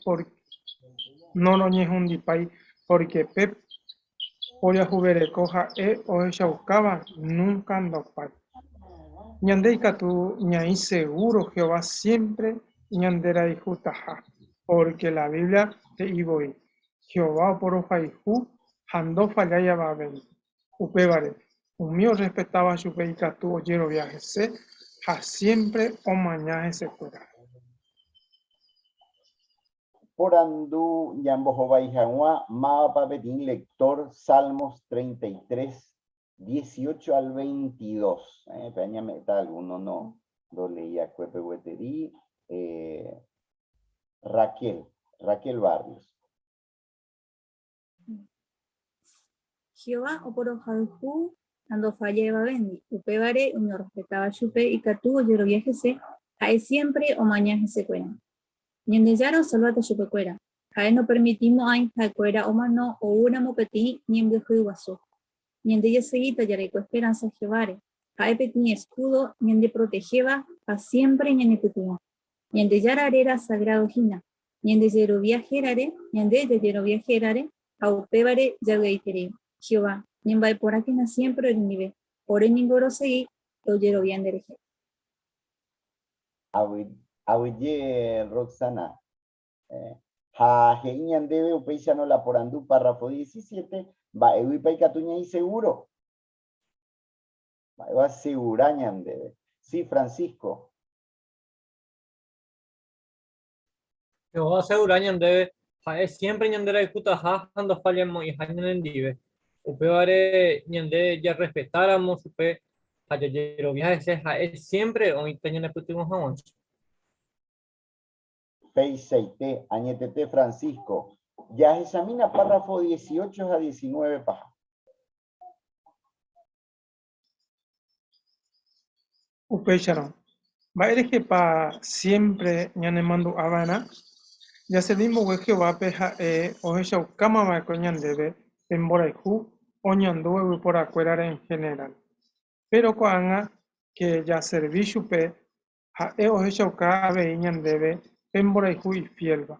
noroñehundipái, pórke pe poriahuvereko ha'e ohechaukáva núnka ndopái. Ñande ikatu ñaĩ segúro Jehová siémpre ñanderayhutaha, pórke la Biblia he'i voi, Jehová oporohayhu ha ndofallái avavénte. Upévare, umi orrespetáva chupe ikatu ojerovia hese ha siémpre omaña hesekuéra. Porandu ñambohovái hag̃ua mávapa peteĩ lector Salmos 33, 18 al 22. Eh, pe añame'ẽta alguno no ndoleíakuépe gueteri. Eh, Raquel, Raquel Barrios. Jehová oporohayhu ha ndofallái avavéndi, upévare umi orrespetáva chupe ikatu ojerovia hese, ha'e siémpre omaña hesekuéra. Ñandejára osalváta chupekuéra, ha'e nopermitimo'ãi ha'ekuéra omano oúramo peteĩ ñembyahýi guasu. Ñande jasegíta jareko esperánsa Jehováre, ha'e peteĩ eskúdo ñandeprotehéva ha siémpre ñanepytyvõ. Ñandejára réra sagrádo hína, Ñande jerovia hérare, ñande jajerovia hérare, ha upévare javy'aiterei. Jehová, ñemba'eporãkena siémpre orendive, ore ningo rosegi rojerovia nderehe. Aguyje Roxana. Ha he'i ñandéve upéicharõ la porandu párrafo 17, mba'éguipa ikatu ñaĩ seguro? Mba'e oasegura ñandéve? Sí, Francisco. Jehová asegura ñandéve Ha'e siempre ñanderayhutaha ha ndofallamo'ãiha ñanendive. Upévare ñande jarrespetáramo chupe ha jajerovia hese, ha'e siempre oĩta ñanepytyvõ hag̃uáicha. Peichaite, añetete Francisco. Jahechamína párrafo 18 ha 19 paha. Upéicharõ, mba'érehepa siémpre ñanemandu'a va'erã? Jaservi mbogue Jehovápe ha'e ohechaukáma va'ekue ñandéve pe mborayhu oñandúva yvyporakuérare en henerál. Péro ko'ág̃a ke jaservi chupe, ha'e ohechauka avei ñandéve pe mborayhu ifiélva.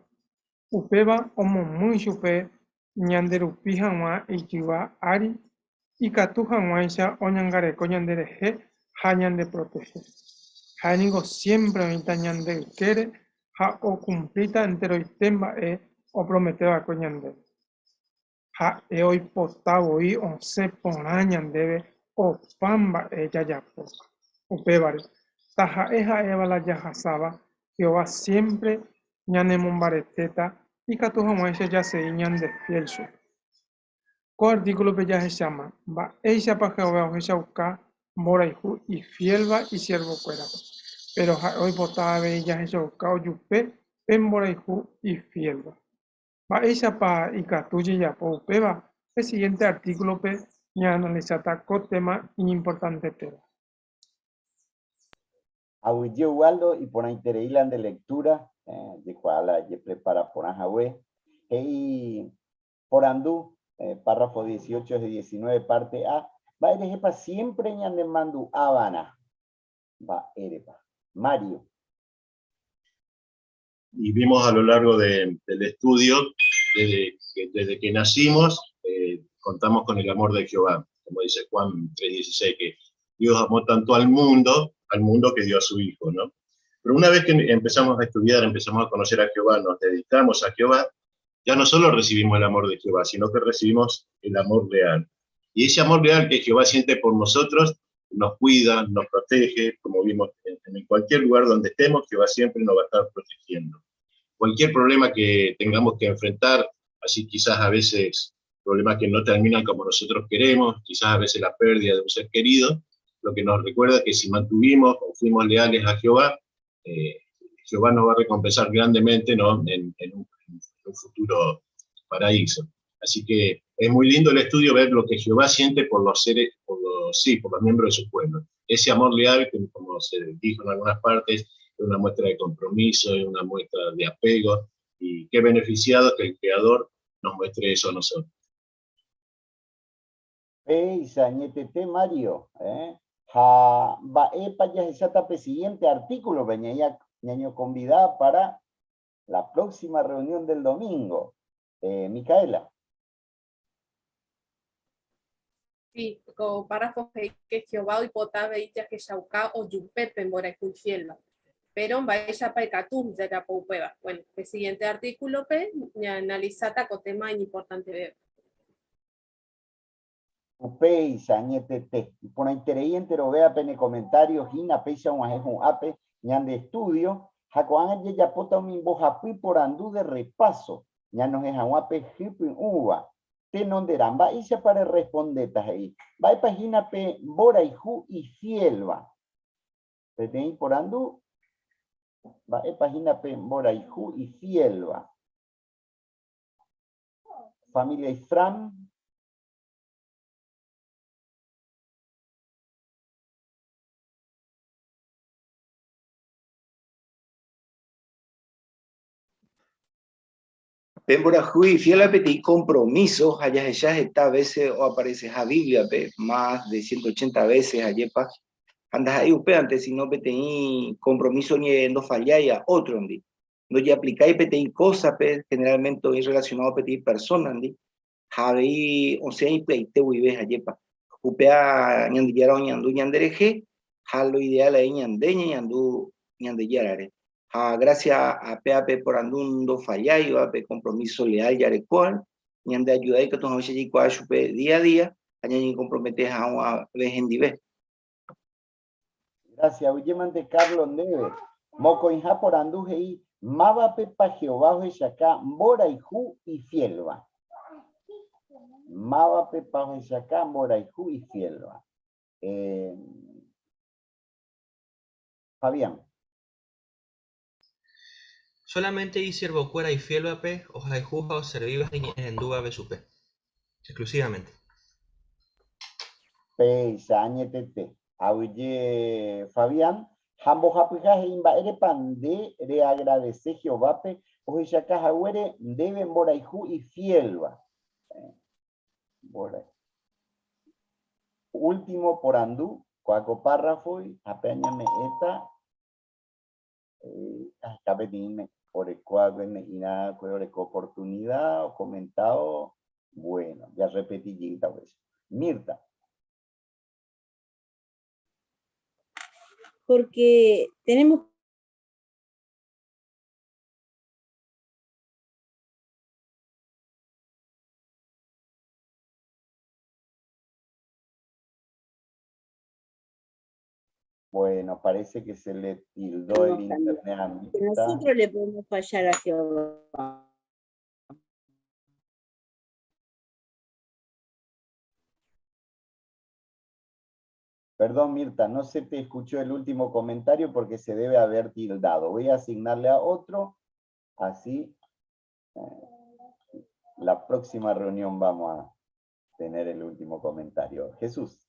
Upéva omomýi chupe ñanderupi hag̃ua ijyva ári ikatu hag̃uáicha oñangareko ñanderehe ha ñandeprotehe. Ha'e ningo siémpre oĩta ñande ykére ha okumplíta enteroite mba'e opromete va'ekue ñandéve. Ha'e oipota voi osẽ porã ñandéve opa mba'e jajapóva. Upévare, taha'e ha'éva la jahasáva, Jehová siémpre ñanemombaretéta ikatu hag̃uáicha jasegi ñandefiél chupe. Ko artíkulope jahecháma mba'éichapa Jehová ohechauka mborayhu ifiélva isiervokuérape. Péro ha'e oipota avei jahechauka ojupe pe mborayhu ifiélva. Mba'éichapa ikatu jajapo upéva? Pe sigiénte artíkulope ñaanalisáta ko téma iñimportantetéva. Aguyje Ubaldo, iporãiterei la nde lectura, jekuaa la jeprepara porã hague. He'i porandu, párrafo 18 ha 19 parte A, mba'erehépa siempre ñanemandu'ava'erã? Mba'érepa? Mario. Y vimos a lo largo del estudio, desde que, desde que nacimos, eh, contamos con el amor de Jehová, como dice Juan 3.16, que Dios amó tanto al mundo, al mundo que dio a su Hijo, ¿no? Pero una vez que empezamos a estudiar, empezamos a conocer a Jehová, nos dedicamos a Jehová, ya no solo recibimos el amor de Jehová, sino que recibimos el amor real. Y ese amor real que Jehová siente por nosotros nos cuida, nos protege, como vimos en cualquier lugar donde estemos, Jehová siempre nos va a estar protegiendo. Cualquier problema que tengamos que enfrentar, así quizás a veces problemas que no terminan como nosotros queremos, quizás a veces la pérdida de un ser querido, lo que nos recuerda que si mantuvimos o fuimos leales a Jehová, eh, Jehová nos va a recompensar grandemente ¿no? en, un, en un futuro paraíso. Así que es muy lindo el estudio ver lo que Jehová siente por los seres, por los, sí, por los miembros de su pueblo. Ese amor leal, que como se dijo en algunas partes, es una muestra de compromiso, es una muestra de apego, y qué beneficiado que el Creador nos muestre eso a nosotros. Péicha añetete Mario, eh? Ha mba'épa jahecháta pe siguiente artículo-pe ñañoconvida para la próxima reunión del domingo. Eh, Micaela. Sí, ko párrafo he'i ke Jehová oipota avei jahechauka ojupe pe mborayhu ifiélva. Péro mba'éichapa ikatu jajapo upéva? Bueno, pe siguiente artíkulope ñaanalisáta ko téma iñimportantevéva. Upéicha, añetete. Iporãiterei enterovéva pene comentario hína péicha og̃uahẽ hu'ápe ñande estudio ha ko'ág̃a jajapóta umi mbohapy porandu de repaso ñanohẽ hag̃ua pe hypy'ũva. Tenonderã, mba'éichapa rerrespondéta? He'i, mba'épa hína pe mborayhu ifiélva? Peteĩ porandu, mba'épa hína pe mborayhu ifiélva? Familia Ifram. Pe mborayhu ifiélva peteĩ kompromíso ha jahecha heta vése oapareseha Bíbliape, mas de 180 vése ajépa, ha ndaha'éi upévante, síno peteĩ kompromíso ndofalláiva ótrondi. Ndojeaplikái peteĩ kósape, generalmente oĩ relacionado peteĩ persónandi, ha avei osẽ ipyaite guive, ajépa. Upéva Ñandejára oñandu ñanderehe ha lo ideal ahí ñande ñañandu Ñandejárare. Ha gracia a péva pe porandu ndofalláiva, pe compromiso leal jarekóva, ñande ayuda ikatu hag̃uáicha jaikuaa chupe día a día ha ñañekompromete hag̃uave hendive. Gracias, Mante Carlos ndéve. Mokõiha porandu he'i, Mávapepa Jehová ohechaka mborayhu ifiélva? Mávapepa ohechaka mborayhu ifiélva? Eh, Fabián. Solamente isiervokuéra ifiélvape ohayhu ha oservíva ha iñe'ẽrendúvape chupe. Exclusivamente. Péicha añetete. Aguyje Fabián, ha mbohapyha he'i mba'érepa nde reagradese Jehovápe ohechaka haguére ndéve mborayhu ifiélva. Último porandu, ko'ã ko párrafoi ha pe añame'ẽta Aheka peteĩme orekóakue ne'ĩrãkue oreko oportunida okomentávo, bueno, jarrepeti jeýta upéicha. Mirta. Porque tenemos Bueno, parece que se le tildó el internet a Mirta. Nosotros le podemos fallar a Jehová. Perdón, Mirta, no se te escuchó el último comentario porque se debe haber tildado. Voy a asignarle a otro, así eh, la próxima reunión vamos a tener el último comentario. Jesús.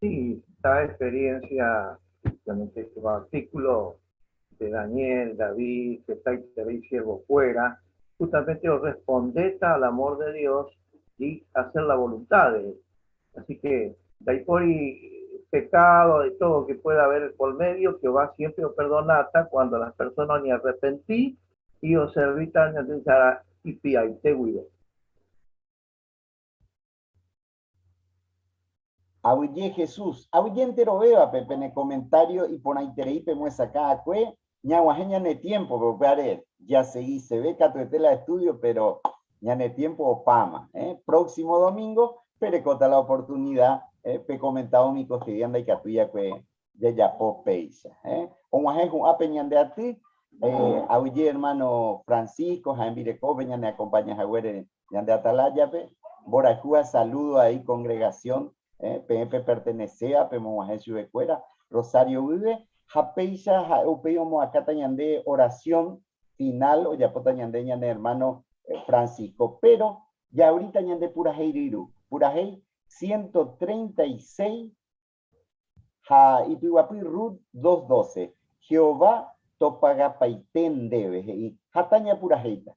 Sí, esta experiencia, justamente este artículo de Daniel, David, que está y siervo fuera, justamente os respondeta al amor de Dios y hacer la voluntad de él. Así que, de ahí por pecado, de todo que pueda haber por medio, Jehová siempre os perdonata cuando las personas ni arrepentí y os servitan y piaite Aguyje Jesús, aguyje enterovévape pene comentario iporãiterei pemuesakã akue, ñaguahẽ ñane tiempo-pe, upévare jasegiseve katuete la estudio, pero ñane tiempo opáma. Eh? Próximo domingo perekóta la oportunidad eh, pekomentávo umi cotidian ndaikatúi akue jajapo péicha. Eh? Og̃uahẽ hu'ãpe ñande aty, eh, aguyje hermano Francisco ha hembirekópe ñane acompaña haguére ñande Atalaya-pe, mborayhu ha saludo ahí congregación, eh, peẽ pepertenecéva, pemog̃uahẽ chupekuéra, Rosario guive, ha péicha ha'e upéi omoakãta ñande oración final ojapóta ñande ñane hermano eh, Francisco. Pero ya ahorita ñande purahéi ryru, purahéi 136 ha ipyguapy Rut 2:12, Jehová topagapaite ndéve, he'i, hatã ñapurahéita.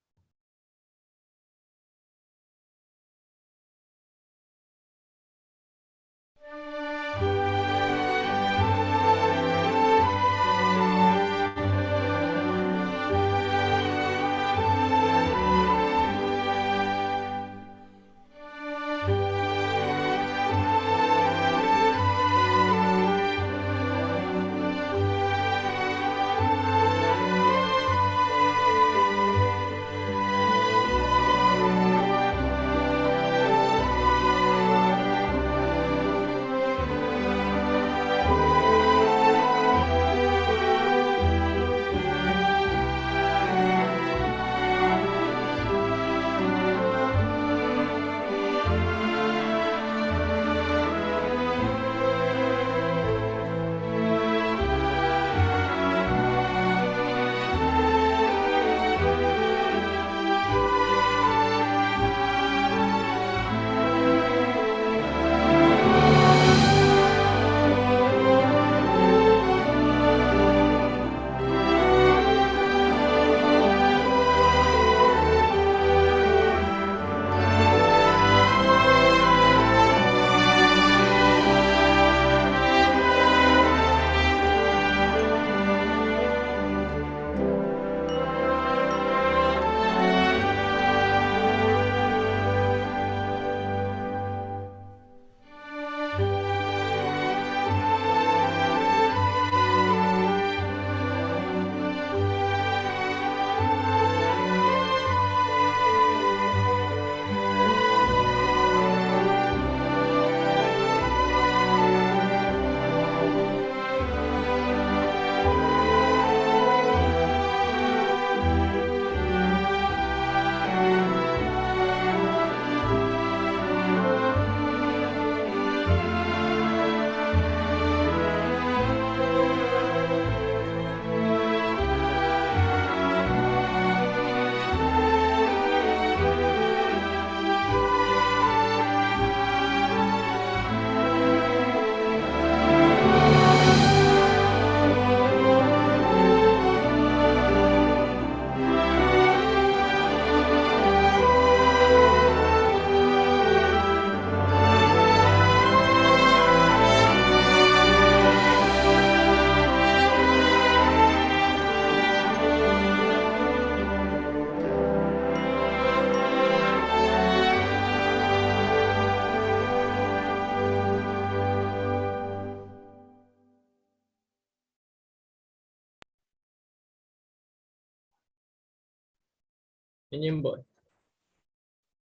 Ñañembo'e.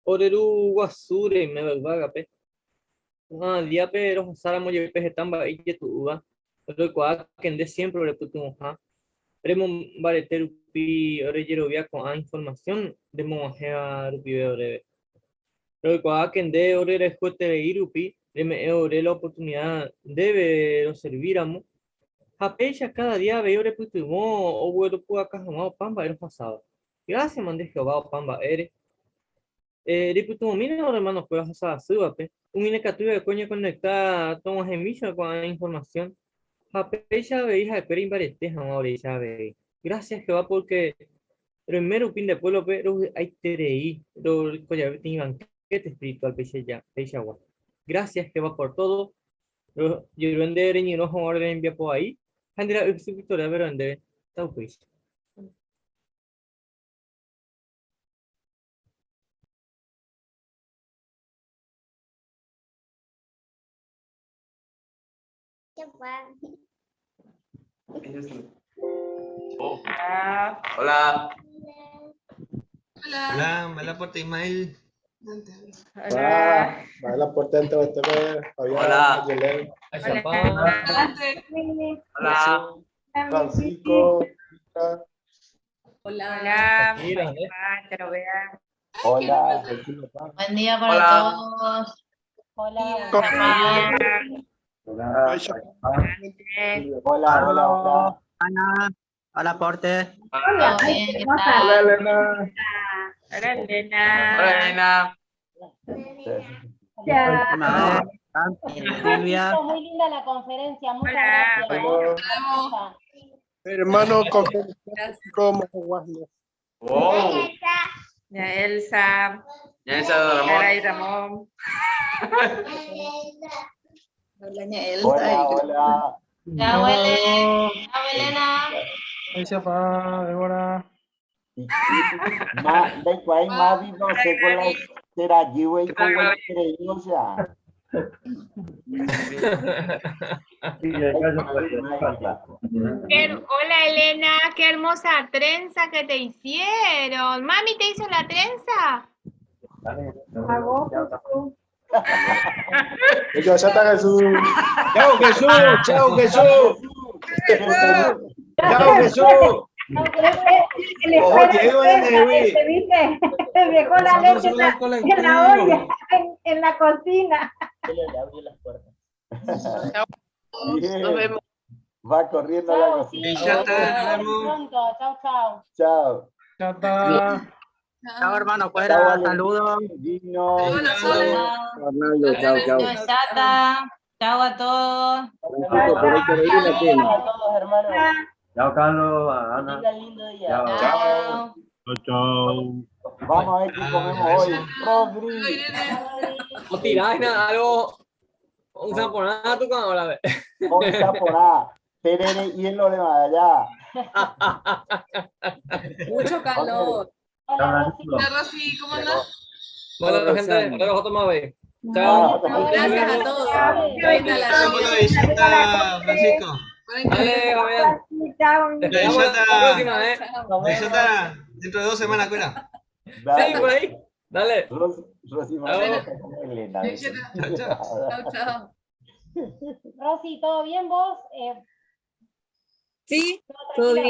Ore Ru guasu reiméva yvágape, ko'ã díape rohasáramo jepe heta mba'e ijetu'úva, roikuaa ke nde siémpre orepytyvõha, remombarete rupi ore jerovia ko'ã informasión remog̃uahẽva rupive oréve. Roikuaa ke nde ore rehayhueterei rupi reme'ẽ ore la oportunida ndéve roservíramo, ha péicha káda día avei orepytyvõ ogueropu'aka hag̃ua opa mba'e rohasáva. Grásiama nde Jehová opa mba'ére. Reipytyvõmína ore hermano-kuéra ohasa asývape, umi nekatúi va'ekue oñekonekta tog̃uahẽmícha ko'ã informasión, ha péicha avei ha'ekuéra imbarete hag̃ua oréicha avei. Grásia Jehová pórke roime rupi nde puévlope rovy'aiterei roreko jave peteĩ banquete espiritual peichagua. Grásia Jehová por todo, rojerure nde reñyrõ hag̃ua ore rembiapo vai ha nde Ra'y Jesucristo rérape ro'e ndéve, taupéicha. Hola. Hola, hola, Porte Ismael. Hola. Va la puerta dentro de TV, Fabián, Hola. Ayelén, Hola. Francisco, Rita, Hola. Hola. Tranquilo, ¿eh? Hola. Buen día para Hola. todos. Hola, Hola. Hola, hola, hola. Ana, hola Porte. Todo bien, ¿qué Hola, tal? Elena. Hola, Elena. Hola, Elena. Ismael, Silvia. Francisco, muy linda la conferencia, muchas gracias. Hola. Hermosa. Hermano, como Guasno. Wow. Ya Elsa. Ya Elsa Ramón. Caray, Ramón. Hola, ña Elsa. Hola, hola. Chao, Elena. Chao, Elena. Ahí se va, Débora. Ma, de cuál Mavi no sé con la será allí, güey, ¿Qué tal, con el Gaby? creído, o sea. Hola, Elena. Qué hermosa trenza que te hicieron. Mami, ¿te hizo la trenza? A vos, Jesús. Yo, ya está Jesús. Chao Jesús, chao Jesús. Chao Jesús. El Ojo, espera Diego, la nene, güey. leche, ¿viste? Dejó la leche en la, en la olla, en la cocina. Bien. Nos vemos. Va corriendo a la Chao, cocina. sí. Ya está, Nos nos vemos vemos. pronto. Chao, chao. Chao. Ya está. Chao, hermano, Chao, fuera, Valentín, saludos. Gino. Hola. Arnaldo, chao, chao. Chao, Chata. Chao a todos. Francisco, por ahí por ahí la tiene. A todos, hermanos. Chao, Carlos, a Ana. Tengan lindo día. Chao. Chao. Chao, chao. Vamos a ver qué comemos hoy. Rodri. O tirás nada, algo, un zamponazo tú cuando la ves. Un saporá. Terere y el lorema de allá. Mucho calor. Hola, Rosy. Chao, Rosy, ¿cómo andas? Bueno, Chao, gente, Roxana. ahora vosotros más veis. Chao. Chao. Gracias a todos. Venga la Gracias por la visita, Francisco. Dale, Fabián. Chao. Te esperamos la próxima, ¿eh? Yata, dentro de 2 semanas, cuera. Sí, Dale. por ahí. Dale. Rosy, Chao. como Elena. Chao, chao. Chao, chao. Rosy, ¿todo bien vos? Sí, ¿Todo todo tranquilo? bien.